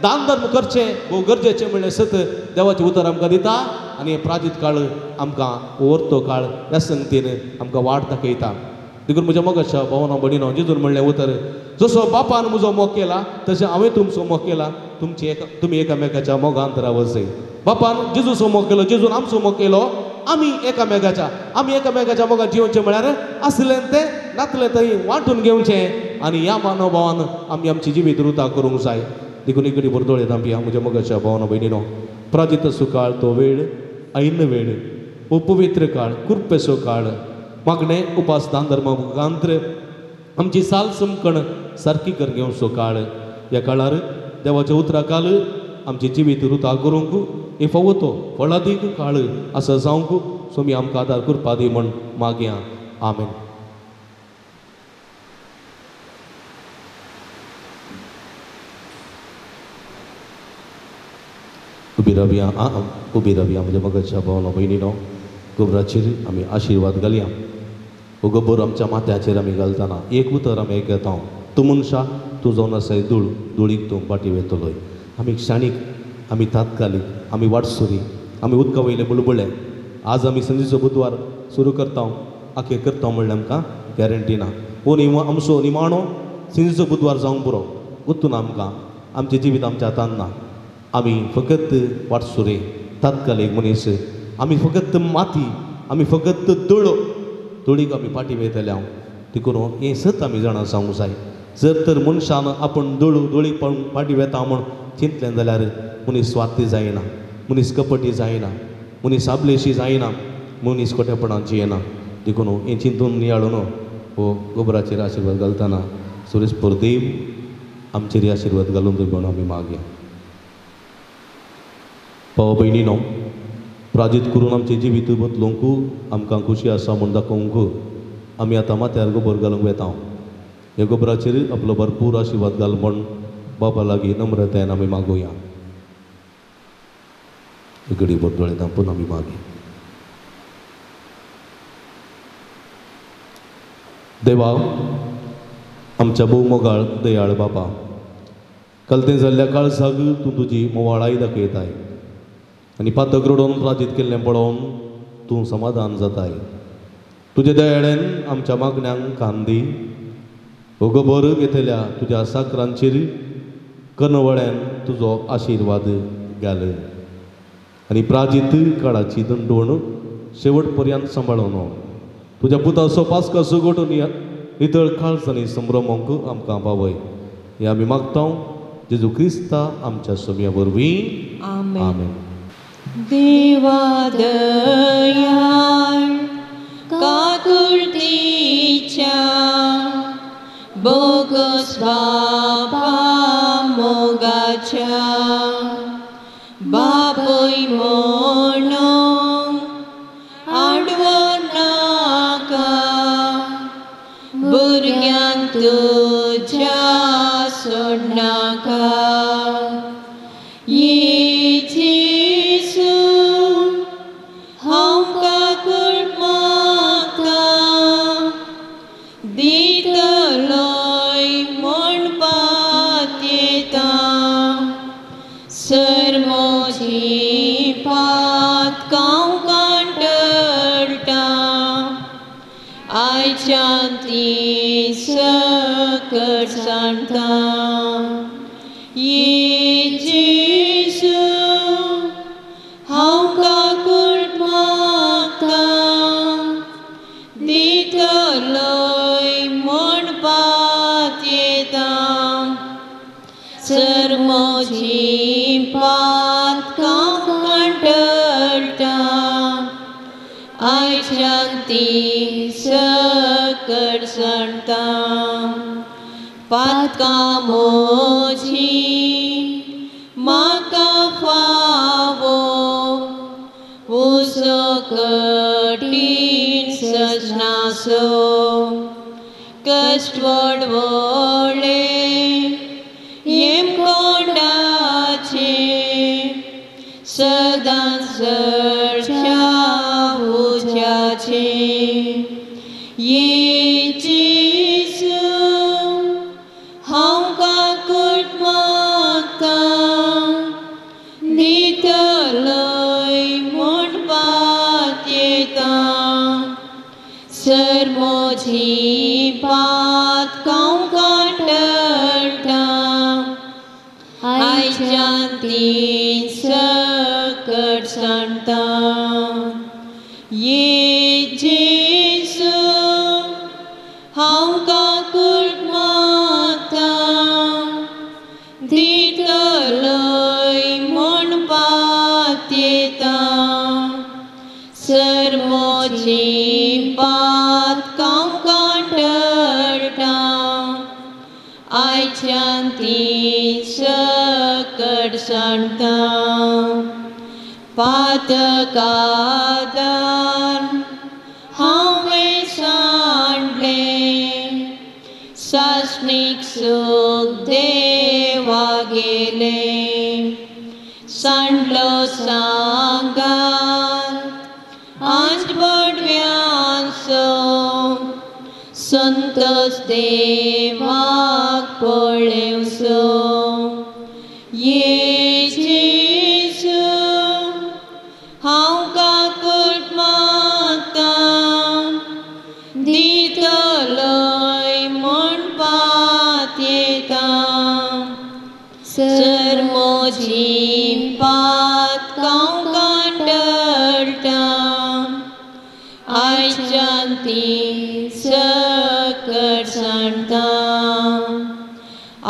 दान धर्म करचें भोव गरजेचें म्हणलें सत देवाचें उतर आमकां दिता आनी हे प्राजीत काळ आमकां वर्तो काळ ह्या संगतीन आमकां वाट दाखयता. देखून म्हज्या मोगाच्या भावना भयणीनो, जेजून म्हणलें उतर, जसो बापान म्हजो मोग केला तशें हांवें तुमचो मोग केला, तुमची तुमी एकामेकाच्या मोगांत रावत जाय. बापान जेजूचो मोग केलो, जेजून आमचो मोग केलो, आमी एकामेकाच्या मोगान जिवचें म्हळ्यार आसलें तें नातलें थंय वांटून घेवचें आनी ह्या मानोभावान आमी आमची जिवीत रुता करूंक जाय. देखून इकडे बरदोळे तांबया म्हज्या मोगाच्या भावना भयणीनो, प्राजित सुकाळ तो वेळ, ऐन वेळ, हो पवित्र काळ, कृपेचो काळ, मागणें उपास दान धर्मा मुखांत्र आमची साल समकण सारकी कर घेवचो काळ. ह्या काळार देवाच्या उतरा काल आमची जिवीत रुता करूंक हे फावो तो फळादीक काळ आसा जावंक स्वामी आमकां आदार करपा दी म्हण मागया. आमेन. उबी रावया, उबी रावया म्हज्या मोगाच्या भावना भयणीनो. गोबराचेर आमी आशिर्वाद घालया. हो गोबर आमच्या माथ्याचेर आमी घालतना एक उतर आमी आयकता, तूं मनशा तूं जावन आसाय धूळ, धुळीक तूं फाटीं वेतलोय. आमी क्षणीक, आमी तात्कालीक, आमी वाटसुरी, आमी उदका वयले बुळबुळे. आज आमी संदीचो बुधवार सुरू करता, आखेर करता म्हणल्यार आमकां गॅरंटी ना. हो आमचो निमाणो सिंजीचो बुधवार जावंक पुरो. गुत्तून आमकां आमचें जिवीत आमच्या हातान ना. आमी फकत वाटसुरे, तात्कालीक मनीस, आमी फकत माती, आमी फकत धुळो, धुळीक आमी फाटीं वयतले हांव. देखून हें सत आमी जाणां जावंक जाय. जर तर मनशान आपूण धुळू धुळीक फाटीं वेता म्हूण चिंतलें जाल्यार मनीस स्वार्थी जायना, मनीस कपटी जायना, मनीस आबलेशी जायना, मनीस खोटेपणान जियेना. देखून हें चिंतून नियाळून हो गोबराचेर आशिर्वाद घालतना सुरेश देव आमचेर आशिर्वाद घालून दिवं म्हणून आमी मागया. भाव भयणीनो, प्राजीत करून आमचें जिवीत बदलूंक आमकां खुशी आसा म्हूण दाखोवंक आमी आतां माथ्यार गोबर घालूंक वेता. ह्या गोबराचेर आपलो भरपूर आशिर्वाद घाल म्हूण बाबा लागीं नम्रतायेन आमी मागुया. घडी भर दोळे धांपून आमी मागया. देवा, आमच्या भोव मोगाळ दयाळ बाबा, कलतें जाल्ल्या काळजाक तूं तुजी मोवाळाय दाखयताय आनी पातक रडोवन प्राजीत केल्लें पळोवन तूं समाधान जाताय. तुज्या दयाळेन आमच्या मागण्यांक कान दी. हो गोबर घेतल्या तुज्या साकरांचेर कर्णवळ्यान तुजो आशिर्वाद घाल आनी प्राजीत काळाची दंडवण शेवट पर्यंत सांबाळून तुज्या पुताचो पास्काचो गोटून नितळ काळजांनी संभ्रमोंक आमकां पावय. हे आमी मागता जेजू क्रिस्ता आमच्या सोम्या वरवीं. आमेन. देवा दयाळ काकुळतीच्या बोगस बापा मोगाच्या बापूय म्हणून आडवो नाका भुरग्यांक तुज्या सोडनाका. ये जेजू हांव काकूळ मागता दितलोय म्हण पातयेता पातकां कांटळटा आयच्यान ती सकट सांडटा. ये जेजू हांव काकूट मागता दितलोय म्हूण पातयेता सर म्हजी पातकां कांटळटा आयच्यान ती सकट सांडटा. पातकां म्हजी म्हाका फावो उसो कठीण सजनासो कश्ट व्हडले हेमकोंडाचे सदांच चडच्या उज्याचे. ये जेजू हांव काकूट मागता दितलोय म्हूण पातयेता सर म्हजी पातकां कांटळटा आयच्यान ती सकट सांडटा. ये जेजू हांव काकूट मागता दितलोय म्हूण पातयेता सर म्हजी पातकां कांटळटा आयच्यान ती सकट सांडटा. पातकादान हांवें सांडलें सासणीक सूख देवा गेलें सांडलो सांगात आंज बडव्यांचो संतोष देवाक पळेवचो. ये जेजू हांव काकूट मागता दितलोय म्हूण पातयेता सर म्हजी पातकां कांटळटा आयच्यान ती सकट सांडटा.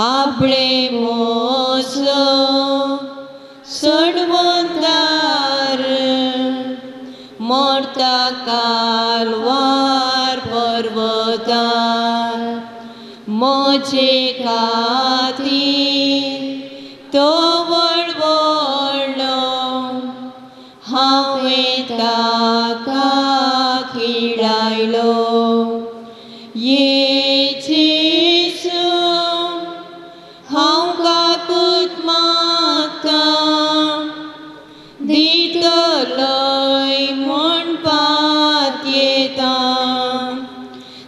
आपले मोसो सोडवंदार मोरता कालवार पर्वतार म्हजे खातीर तो वळवळ्ळो हांवें ताका खिळायलो. ये जेजू हांव काकूट मागता दितलोय म्हूण पातयेता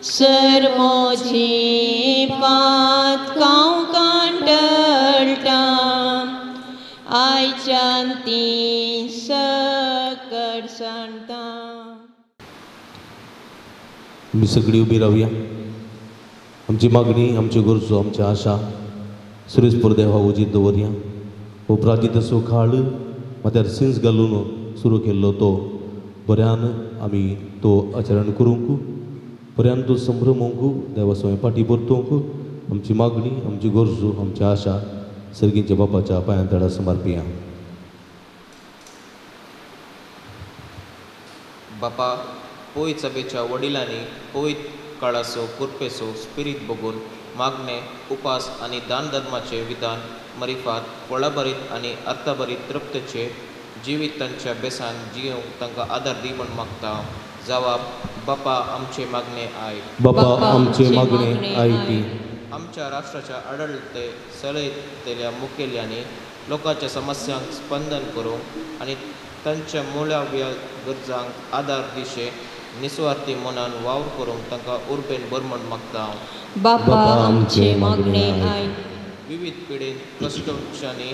सर म्हजी पातकां कांटळटा आयच्यान ती सकट सांडटा. आमी सगळीं उबी रावया. आमची मागणी, आमच्यो गरजो, आमची आशा सुरेशपूर देवा उजीत दवरया. हो प्राजीत असो काळ माथ्यार सिन्स घालून सुरू केल्लो तो बऱ्यान आमी तो आचरण करूंक, बऱ्यान तो संभ्रमूंक, देवा स्वयं फाटी परतूंक आमची मागणी, आमची गरजो, आमची आशा सर्गींच्या बापाच्या पांयां तडा समर्पिया. बापा पवित्र सभेच्या वडिलांनी पवित्र काळाचो कृपेचो स्पिरीत बघून मागणे उपास आनी दान धर्माचे विधान मरिफात फळाभरीत आनी अर्थभरीत तृप्तचे जिवीत तांच्या बेसान जियोंक तांकां आदार दी म्हूण मागता. जवाब बापा आमचे मागणे आयक. बापा आमचे मागणे आयक. आमच्या राष्ट्राच्या आडळते सलयतल्या मुखेल्यांनी लोकांच्या समस्यांक स्पंदन करूंक आनी तांच्या मुळाव्या गरजांक आदार दिशे निस्वार्थी मनान वावर करूंक तांकां उर्बेन भर म्हूण मागता. बापा आमचे मागणे आयक. विविध पिडेन कश्टांनी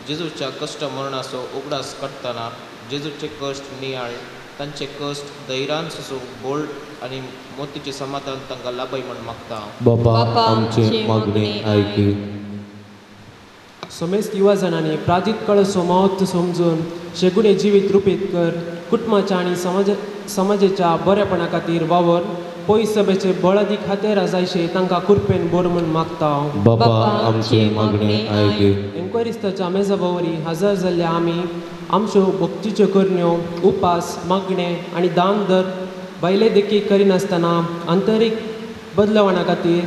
जेजूच्या कश्ट मरणाचो उगडास काडटना जेजूचे कश्ट नियाळ तांचे कश्ट धैर्यान सोसूंक बोळ आनी मोतीचें समाधान तांकां लाभय म्हूण मागता. बापा आमचें मागणें आयक. समेस्त युवा जाणांनी प्राजीत कळसो म्हत्व समजून शेगुणे जिवीत रुपीत कर कुटुंबाच्या आनी समाजाच्या बरेपणा खातीर वावर पयस सभेचे बळादी खातेर जायशे तांकां कृपेन बोर म्हूण मागता. बापा आमचें मागणें आयक. एन्क्वायरिस्ताच्या मेजा वरी हजर जाल्ल्या आमी आमच्यो भक्तीच्यो करण्यो उपास मागणें आनी दान दर भायले देखी करिनासतना आंतरीक बदलवणा खातीर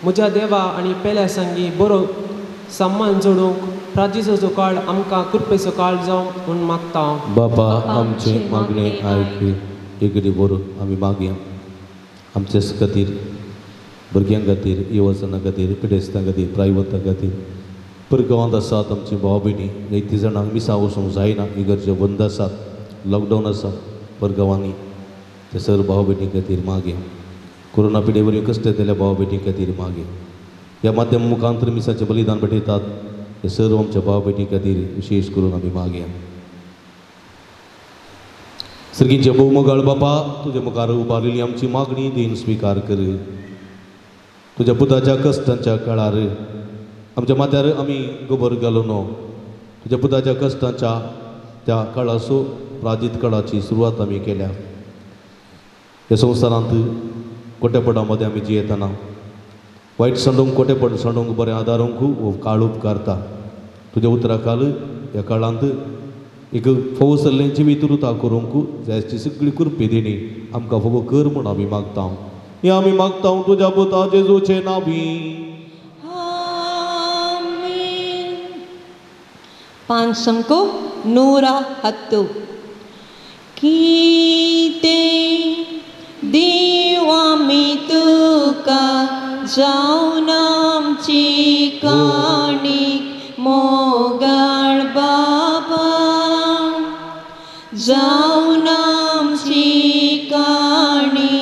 म्हज्या देवा आनी पेल्या संगी बरो सम्मान जोडूंक प्राजिचो काळ आमकां कृपेचो काळ जावं म्हूण मागता. बापा आमचें मागणें आयक. एक बरो आमी मागया आमचे खातीर, भुरग्यां खातीर, युवजनां खातीर, पिडेस्तां खातीर, प्रायवतां खातीर, परगांवांत आसात आमची भाव भयणी जायतीं जाणांक मिसां वचूंक जायना, इगर्ज्यो बंद आसात, लॉकडावन आसा परगांवांनी, ते सर्व भाव भयणी खातीर मागया. कोरोना पिडे वरवीं कश्ट येतल्या भाव भयणी खातीर मागया. ह्या माध्यम मुखांतर मिसाचें बलिदान भेटयतात ते सर्व आमच्या भाव भयणी खातीर विशेश करून आमी मागया. सर्गीचे भोवमोगाळ बापा, तुज्या मुखार उबारिल्ली आमची मागणी दीन स्विकार कर. तुज्या पुताच्या कश्टांच्या काळार आमच्या माथ्यार आमी गोबर घालून तुज्या पुताच्या कश्टांच्या त्या काळाचो प्राजीत काळाची सुरवात आमी केल्या. ह्या संवसारांत कोटेपणा मदें आमी जियेतना वायट सांडूंक, कोटेपण सांडूंक, बरें आदारूंक हो काळ उपकारता. तुज्या उतरा काल ह्या काळांत एक फोव सल्लें जिवीत रुता करूंक जायची सगळी कृपे दिणी आमकां फोव कर म्हूण आमी मागता. हें आमी मागता तुज्या पुता जेजूचे नांवी. आमेन. 510. कितें दिवं आमी तुका जावन आमची काणीक मोगाळ बाबा, जावन आमची काणी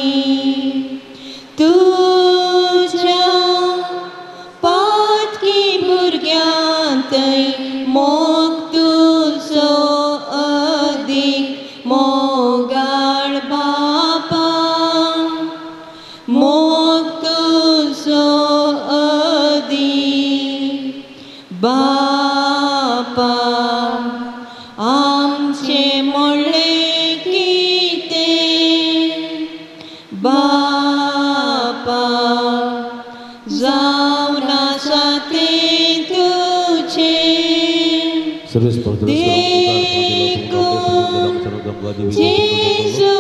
तुज्या पातकी भुरग्यांतय मोग तुजो अदीक मोगाळ बाबा, मोग तुजो अदीक बापा. आमचें म्हणलें कितें बापा, जावन आसा तें तुजें देखून जेजू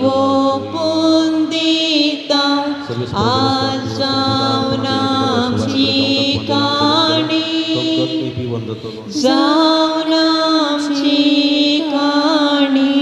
ओपून दिता आज जावन आमची काणी, जावन आमची काणी.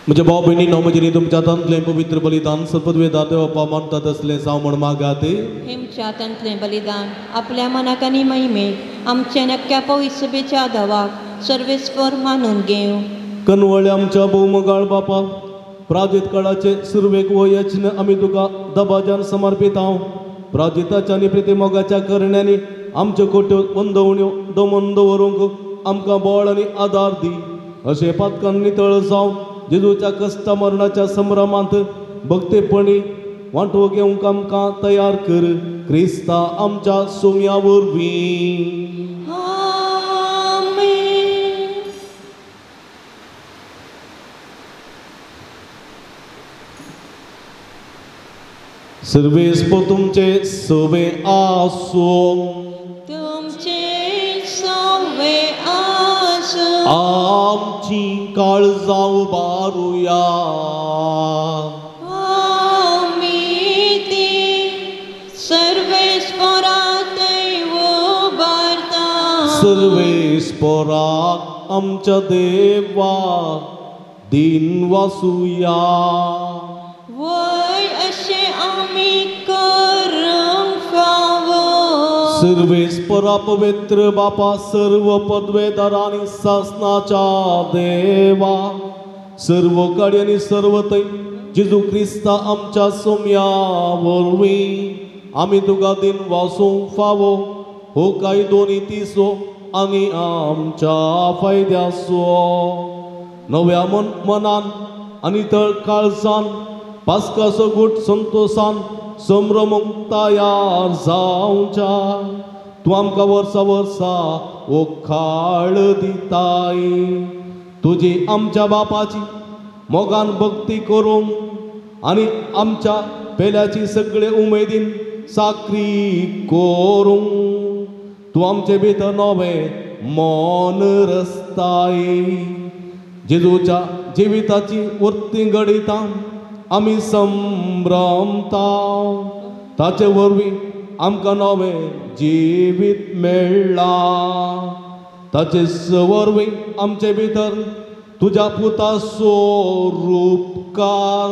म्हज्या भाव भयणी नो म्हजें तुमच्या हातांतलें पवित्र बलिदान सर्पद्वेदा देवपा मानतात असलें जावं म्हूण मागात. हेमच्या हातांतलें बलिदान आपल्या मनाक आनी महिमेक आमच्या नक्क्या पवित्रसभेच्या दवाक सर्वेस्पर मानून घेवं. कनवळे आमच्या भोवमोगाळ बापा, प्राजित काळाचे सुरवेक वो यत्न आमी तुका दबाज्यान समर्पित हांव. प्राजिताच्या आनी प्रितीमोगाच्या करण्यांनी आमच्यो कोट्यो वंदवण्यो दमन दवरूंक आमकां बळ आनी आदार दी. अशें पातकान नितळ जावं जेजूच्या कश्ट मरणाच्या संभ्रमांत भक्तेपणी वांटो घेवंक आमकां तयार कर. क्रिस्ता आमच्या सोम्या वरवीं. आमेन. सर्वेस्पर तुमचे सवे आसूं. तुमचे सवे आसूं. आमची काळजां उबारुया. आमी ती सर्वेस्परातय उबारता. सर्वेस्पराक आमच्या देवा दिन वासुया. वय अशें आमी करूंक फावो. सर्वेस्परा पवित्र बापा, सर्व पदवेदारांनी सासनाच्या देवा, सर्व काडयांनी सर्व थंय जेजू क्रिस्ता आमच्या सोम्या वरवीं आमी तुका दिन वासूंक फावो हो कायदो नितीचो आनी आमच्या फायद्याचो. नव्या मनान आनी तळ काळजान पास्काचो गूट संतोसान संभ्रमूंक तयार जावच्या. तूं आमकां वर्सा वर्सा हो काळ दिताय. तुजी आमच्या बापाची मोगान भक्ती करूंक आनी आमच्या पेल्याची सगळे उमेदीन साकरी करूंक तूं आमचे भितर नवें मन रस्ताय. जेजूच्या जिविताची वर्ती घडयता आमी संभ्रमता. ताचे वरवीं आमकां नवें जिवीत मेळ्ळां. ताचे वरवीं आमचे भितर तुज्या पुताचो रूपकार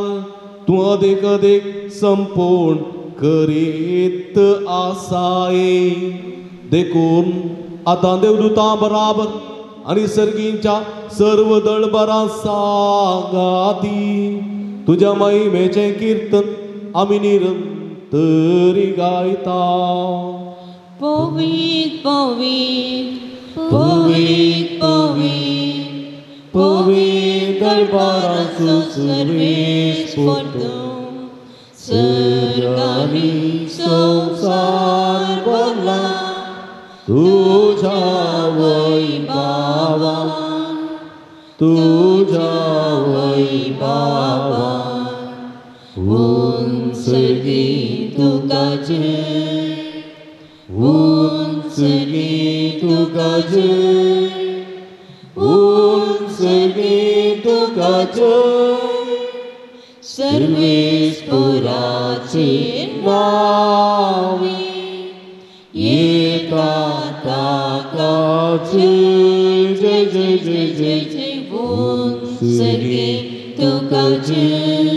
तूं अदीक अदीक संपूर्ण करीत आसाय. देखून आतां देवदूतां बराबर आनी सर्गींच्या सर्व दळबरां सांगाती तुज्या महिमेचें किर्तन आमी निरंतरी गायता. पवित्र पवित्र पवित्र पवित्र पवित्र दरबाराचो सर्वेस्पर तूं सर्गांनी संवसार भरला तुझ्या वैभवान तुझ्या वैभवान. उंचगी तुका जय उंचगी तुका जय उंचगी तुका जय सर्वेस्पराचे नांवे येता ताका जय जय जय जय जय जय. उंचगी तुका जय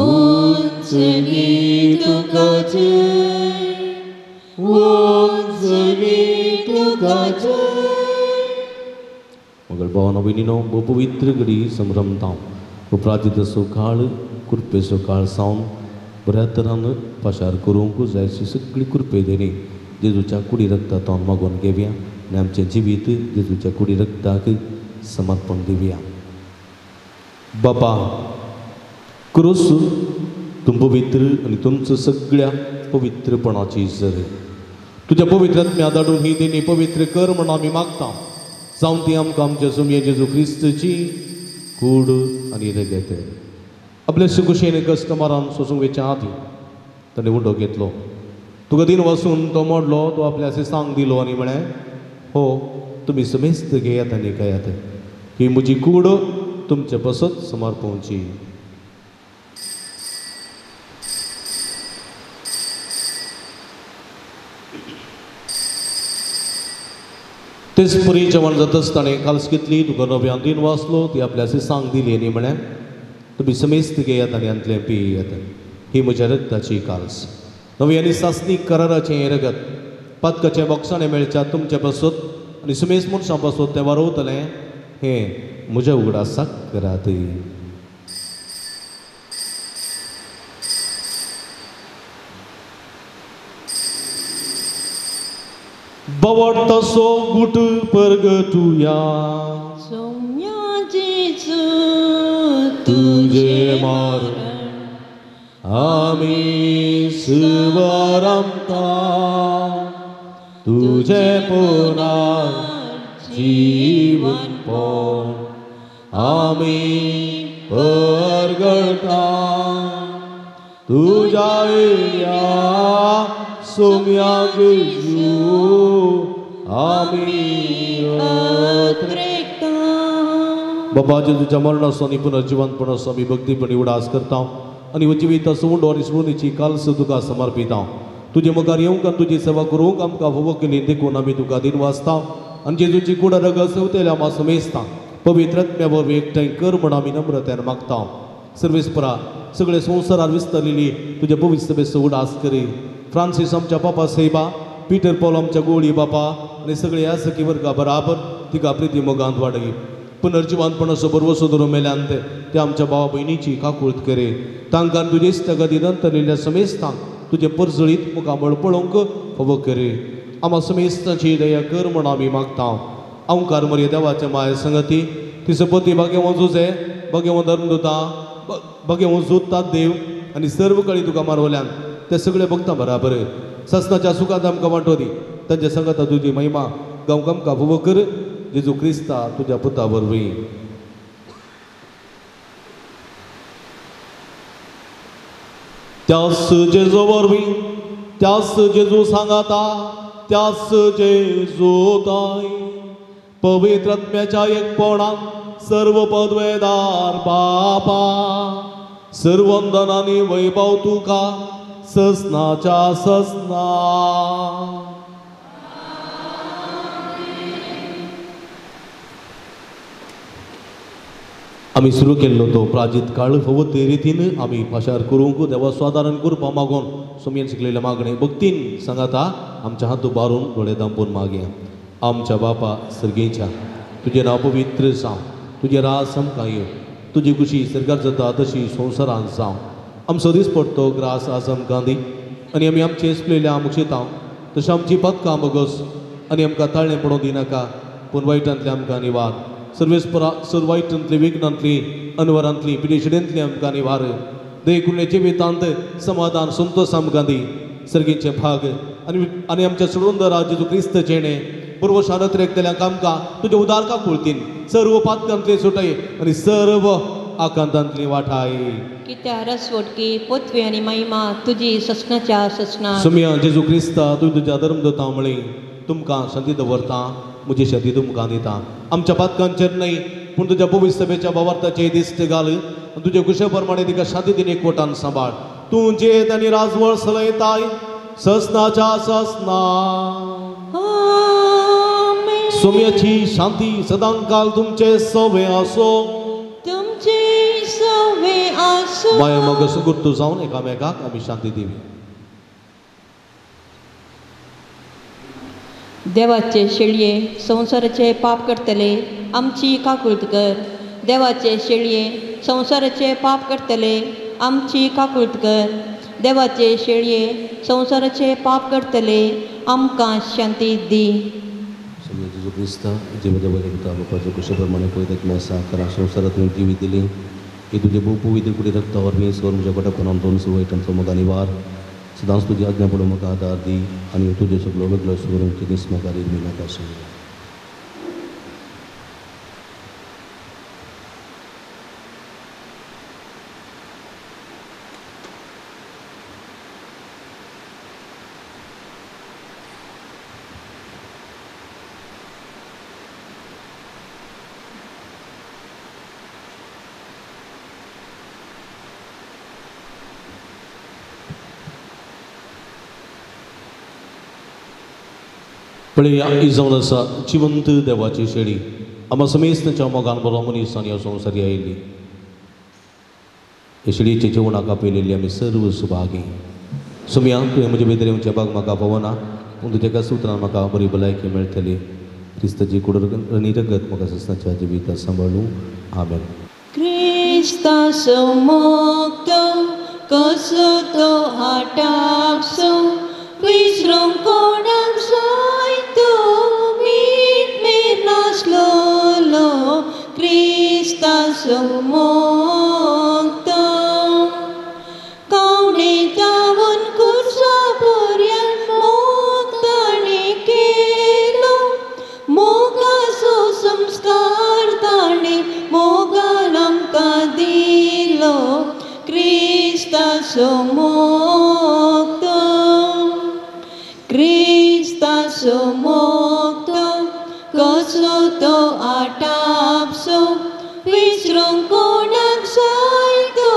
उंचगी तुका जय उंचगी तुका जय. मगळ भावानो भयणीनो भोव पवित्र घडी संभ्रमता. उपराजिताचो काळ कृपेचो काळ सावन बऱ्या तरान पाशार करूंक जायची सगळी कृपे देणी जेजूच्या कुडी रक्तांत मागोवन घेवया आनी आमचें जिवीत जेजूच्या कुडी रक्ताक समर्पण दिवया. बापा क्रूस तूं पवित्र आनी तुमचो सगळ्या पवित्रपणाची जर तुज्या पवित्र आत्म्या धाडून ही देणी पवित्र कर म्हूण आमी मागता. जावन ती आमकां आमच्या सुमये जेजू क्रिस्तची कूड आनी रगत. आपले सुकुशेन कस्टमरान सोसूंक वेच्या आदीं ताणें उंडो घेतलो. तुका दिन वसून तो मोडलो. तो आपल्या सांग दिलो आनी म्हळें हो तुमी समेस्त घेयात आनी खायात. ही म्हजी कूड तुमचे पसत समर्पवची. तेच परी जेवण जातच ताणें काल्स घेतली. तुका नव्यान दिन वाचलो. ती आपल्या सांग दिली आनी म्हळें तुमी समेस्त घेयात आनी हांतलें पियात. ही म्हज्या रक्ताची काल्स नवी आनी सासणी कराराचें हें रगत पातकाचें बोगसाणें मेळच्या तुमचे पासत आनी समेस्त मनशां पासत तें वारोवतलें. हें म्हज्या उगडासाक करात. बवड तसो गुट परगटुया सौम्या जेजू तुझे मरण आमी सुवरमता तुझे पुनर्जीवन पण आमी परगटा तुझ्या सौम्या जेजू आमी बाबा जेजूच्या मरणाचो आनी पुनर्जिवंतपणाचो आमी भक्तीपणी उडास करता आनी जिविताचो उंडो आनी स्मृतीची काल्स तुका समर्पिता. तुजे मुखार येवंक आनी तुजी सेवा करूंक आमकां फावो केली देखून आमी तुका दिन वाचता आनी जेजूची कुडा रगत सेवतेल्या आमकां समेजता. पवित्र आत्म्या वरवीं एकठांय कर म्हण आमी नम्रतायेन मागता. सर्वेस्परा सगळे संवसारार विस्तारलेली तुज्या पवित्र सभेचो उडास करी. फ्रांसीस आमच्या पापा साहेबा, पीटर पॉल आमच्या गोळी बापा आनी सगळे ह्या सखी वर्गा बराबर तिका प्रिती मोगांत वाडय. पुनर्जिवंतपणाचो भरवसो धरून मेल्यान ते आमच्या भावा भयणीची काकूळत करे. तांकां तुजे इश्टागती नंतरलेल्या समेस्तांक तुजें परजळीत मुखामळ पळोवंक फावो कर. आमा समेस्तांची दया कर म्हूण आमी मागता. अंकार मरे देवाचे माय संगती तिसपती भाग्यवंत जुजे भाग्यवंत धर्मदुता भाग्यवंत जोडटात देव आनी सर्व कळी तुका मारवल्यान ते सगळे भक्तां बराबर ससनाच्या सुखांत आमकां वांटो दी. तांच्या संगता तुजी महिमा गांव आमकां फावो कर जेजू क्रिस्ता तुज्या पुता वरवीं. त्यास जेजू वरवीं त्यास जेजू सांगाता त्यास जेजू ताई पवित्र आत्म्याच्या एकपणान सर्व पदवेदार बापा सर्वंदनानी वैभव तुका ससनाच्या ससना. आमी सुरू केल्लो तो प्राजीत काळ फावो ते रितीन आमी पाशार करूंक देवा स्वादारण करपा मागून सोमयेन शिकलेले मागणे भक्तीन सांगाता आमच्या हात उबारून दोळे दांपून मागया. आमच्या बापा सर्गेच्या तुजें नांव पवित्र जावं, तुजें राज आमकां येवं, तुजी खुशी सर्गार जाता तशी संवसारांत जावं. आमचो दीस पडतो ग्रास आज आमकां दी आनी आमी आमचे सुकलेल्या मुक्षेतांव तशें आमची पदकां बगस आनी आमकां ताळें पडोवंक दिनाका पूण वायटांतलें आमकां निवार. सर्वेस्परा सर्व वायटांतली विघ्नांतली अनवरांतली पिडेशिडेंतली आमकां निवार. देखून जिवितांत समाधान संतोष आमकां दी. सर्गीचे भाग आनी आनी आमच्या सोडून जेजू क्रिस्त जेणे पूर्वशानत रेखतल्या आमकां तुज्या उदारका कुळतीन सर्व पातकांतली सुटाय आनी सर्व आकांतांतली वाठाय. कित्या रसवटकी पोतवी आनी महिमा तुजी ससनाच्या ससना. सुमिया जेजू क्रिस्ता तूं तुज्या धर्मदूता म्हळी तुमकां शांती दवरता म्हजी शांती तुमकां दिता. आमच्या पातकांचेर न्हय पूण तुज्या पवित्र सभेच्या भावार्थाचे दिश्ट घाल तुजे कुशे प्रमाणे तिका शांती दिन एकवटान सांबाळ. तूं जेत आनी राजवळ सलयताय ससनाच्या ससना. सोम्याची शांती सदांकाल तुमचे सवे आसो तुमचे सवे आसो. माया मग सुगुर्तू जावन एकामेकाक आमी शांती दिवी. देवाचे शेळये संवसाराचे पाप करतले आमची काकूळत कर. देवाचे शेळये संवसाराचे पाप करतले आमची काकूळत कर. देवाचे शेळये संवसाराचे पाप करतले आमकां शांती दी. जेजू क्रिस्ता जिव देवा बापाचो कुशे प्रमाणे पळयता आसा कारण संवसारात तुवें जिवीत दिली ही तुजे भोव पवित्र कुडी रक्ता वरवीं स्वर म्हज्या कोटापणान दोन सुवयटांचो म्हाका निवार. सदांच तुजी आज्ञा पडून म्हाका आदार दी आनी तुजे सगळो वेगळो सुरू दीस म्हाका नाका आशिल्लो. पळया ही जावन आसा जिवंत देवाची शेळी आमा समेस्तांच्या मोगान बरो मनीस आनी ह्या संवसारी आयिल्ली. हे शेळयेच्या जेवणाक आपयलेली आमी सर्व सुभागी. सुमया तुवें म्हजे भितर येवचे भाग म्हाका पावना पूण तुज्या एका सुत्रान म्हाका बरी भलायकी मेळटली. क्रिस्ताची कुड आनी रगत म्हाका ससनाच्या जिविता सांबाळूं. आमेन. क्रिस्ताचो मोग कसो तो आटापसो विसरूंक कोणाक जायतो मीत मेर नासलोलो क्रिस्ताचो मोग तो कावणे जावन कुर्सा पर्यंत मोग ताणें केलो मोगाचो संस्कार ताणें मोगान आमकां दिलो क्रिस्ताचो मोग तो क्रिस्ताचो मोग तो कसो तो आटापसो विसरूंक कोणाक जायतो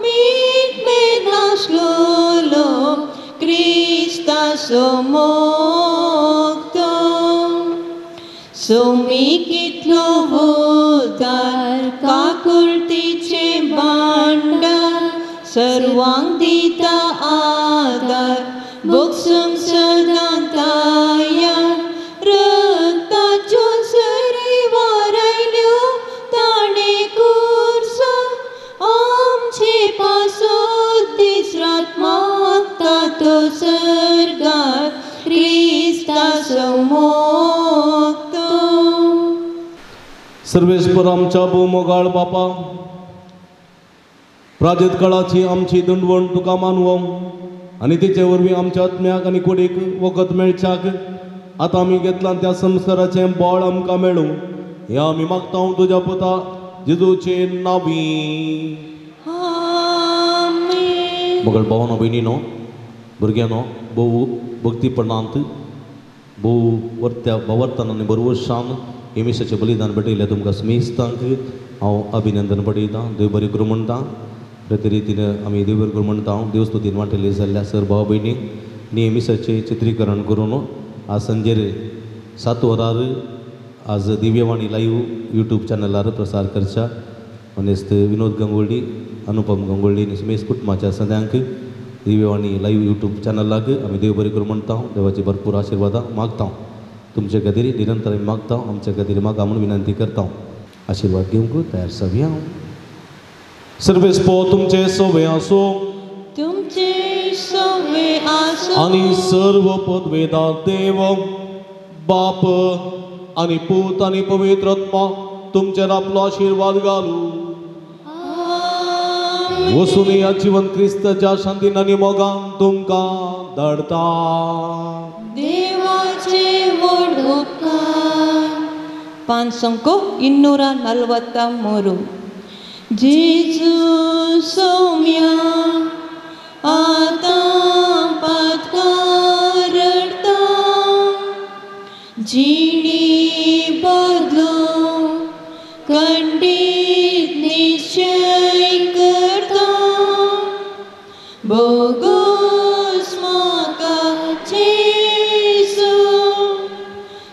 मीत मेर नासलोलो क्रिस्ताचो मोग तो. सोमी कितलो उदार काकुळतीचें भांडार सर्वांक दिता आदार भोगसूंक सदां तयार. रक्ताच्यो सरी वारायल्यो ताणें कुर्सा आमचे पासत दीस रात मागता सर्वेस्पर आमच्या भोव बापा, प्राजेत काळाची आमची दंडवण तुका मानवो आनी तिचे वरवीं आमच्या आत्म्याक आनी कुडीक वखद मेळच्याक आतां आमी घेतलां त्या संवसाराचें बळ आमकां मेळूं हें आमी मागता तुज्या पुता जेजूचे नांवी. मगळ भावानो भयणीनो भुरग्यांनो भोव भक्तीपणांत भोव वर्त्या भवर्तन आनी बरवशान हे मिसाचें बलिदान भेटयलें तुमकां स्मेस्तांक हांव अभिनंदन पडयतां. देव बरें करूं म्हणटा. प्रति रितीन आमी देव बरें करूं म्हणटा. हांव देवस्तुतीन वांटेली जाल्ल्या सर भाव भयणीक न्ही मिसाचें चित्रीकरण करून आज सांजेर 7 वरार आज दिव्यवाणी लायव्ह यूट्यूब चॅनलार प्रसार करच्या मनेस्त विनोद गंगोळी, अनुपम गंगोळी आनी सुमेश कुटुंबाच्या सद्यांक दिव्यवाणी लायव्ह यूट्यूब चॅनलाक आमी देव बरें करूं म्हणटा. देवाची भरपूर आशिर्वादां मागता. तुमचे खातीर निरंतर आमी मागता. आमच्या खातीर मागा म्हूण विनंती करता. आशिर्वाद घेवंक तयार जावया. सर्वेस्पर तुमचे सोवे आसूं, तुमचे सोवे आसूं आनी सर्व पदवेदा देव बाप आनी पूत आनी पवित्र आत्मा तुमचेर आपलो आशिर्वाद घालूं. वसून ह्या जिवन क्रिस्ताच्या शांतीन आनी मोगान तुमकां धाडटा. देवाचे व्हड उपकार. 543. जेजू सौम्या आतां पातकां रडटा, जिणी बदलूं खंडीत निश्चय करता, बोगोस म्हाका जेजू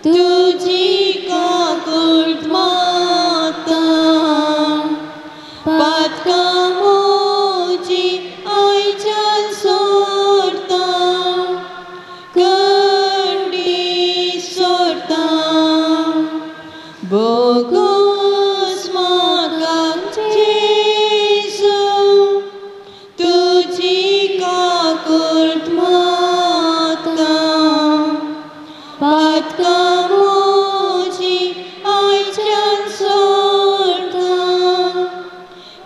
तुजी काकूळट मागता, पातकां म्हजी आयच्यान सोडता, खंडीत सोडता, बोगोस म्हाका जेजू तुजी काकूळट मागता, पातकां म्हजी आयच्यान सोडता,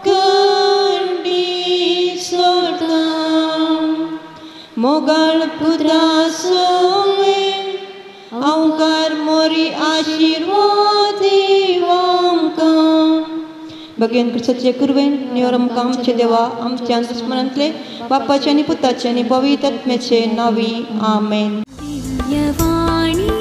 खंडीत सोडता. मोगाळ पुत्रा सोवे अवकार मोरी आशिर्वाद आमकां. भगेन क्रिस्ताचे कुरवेन नियोर आमकां आमचे देवा आमच्या दुस्मनांतले बापाचे आनी पुताचे आनी पवित्र आत्म्याचे नांवी. आमेन. दिव्यवाणी.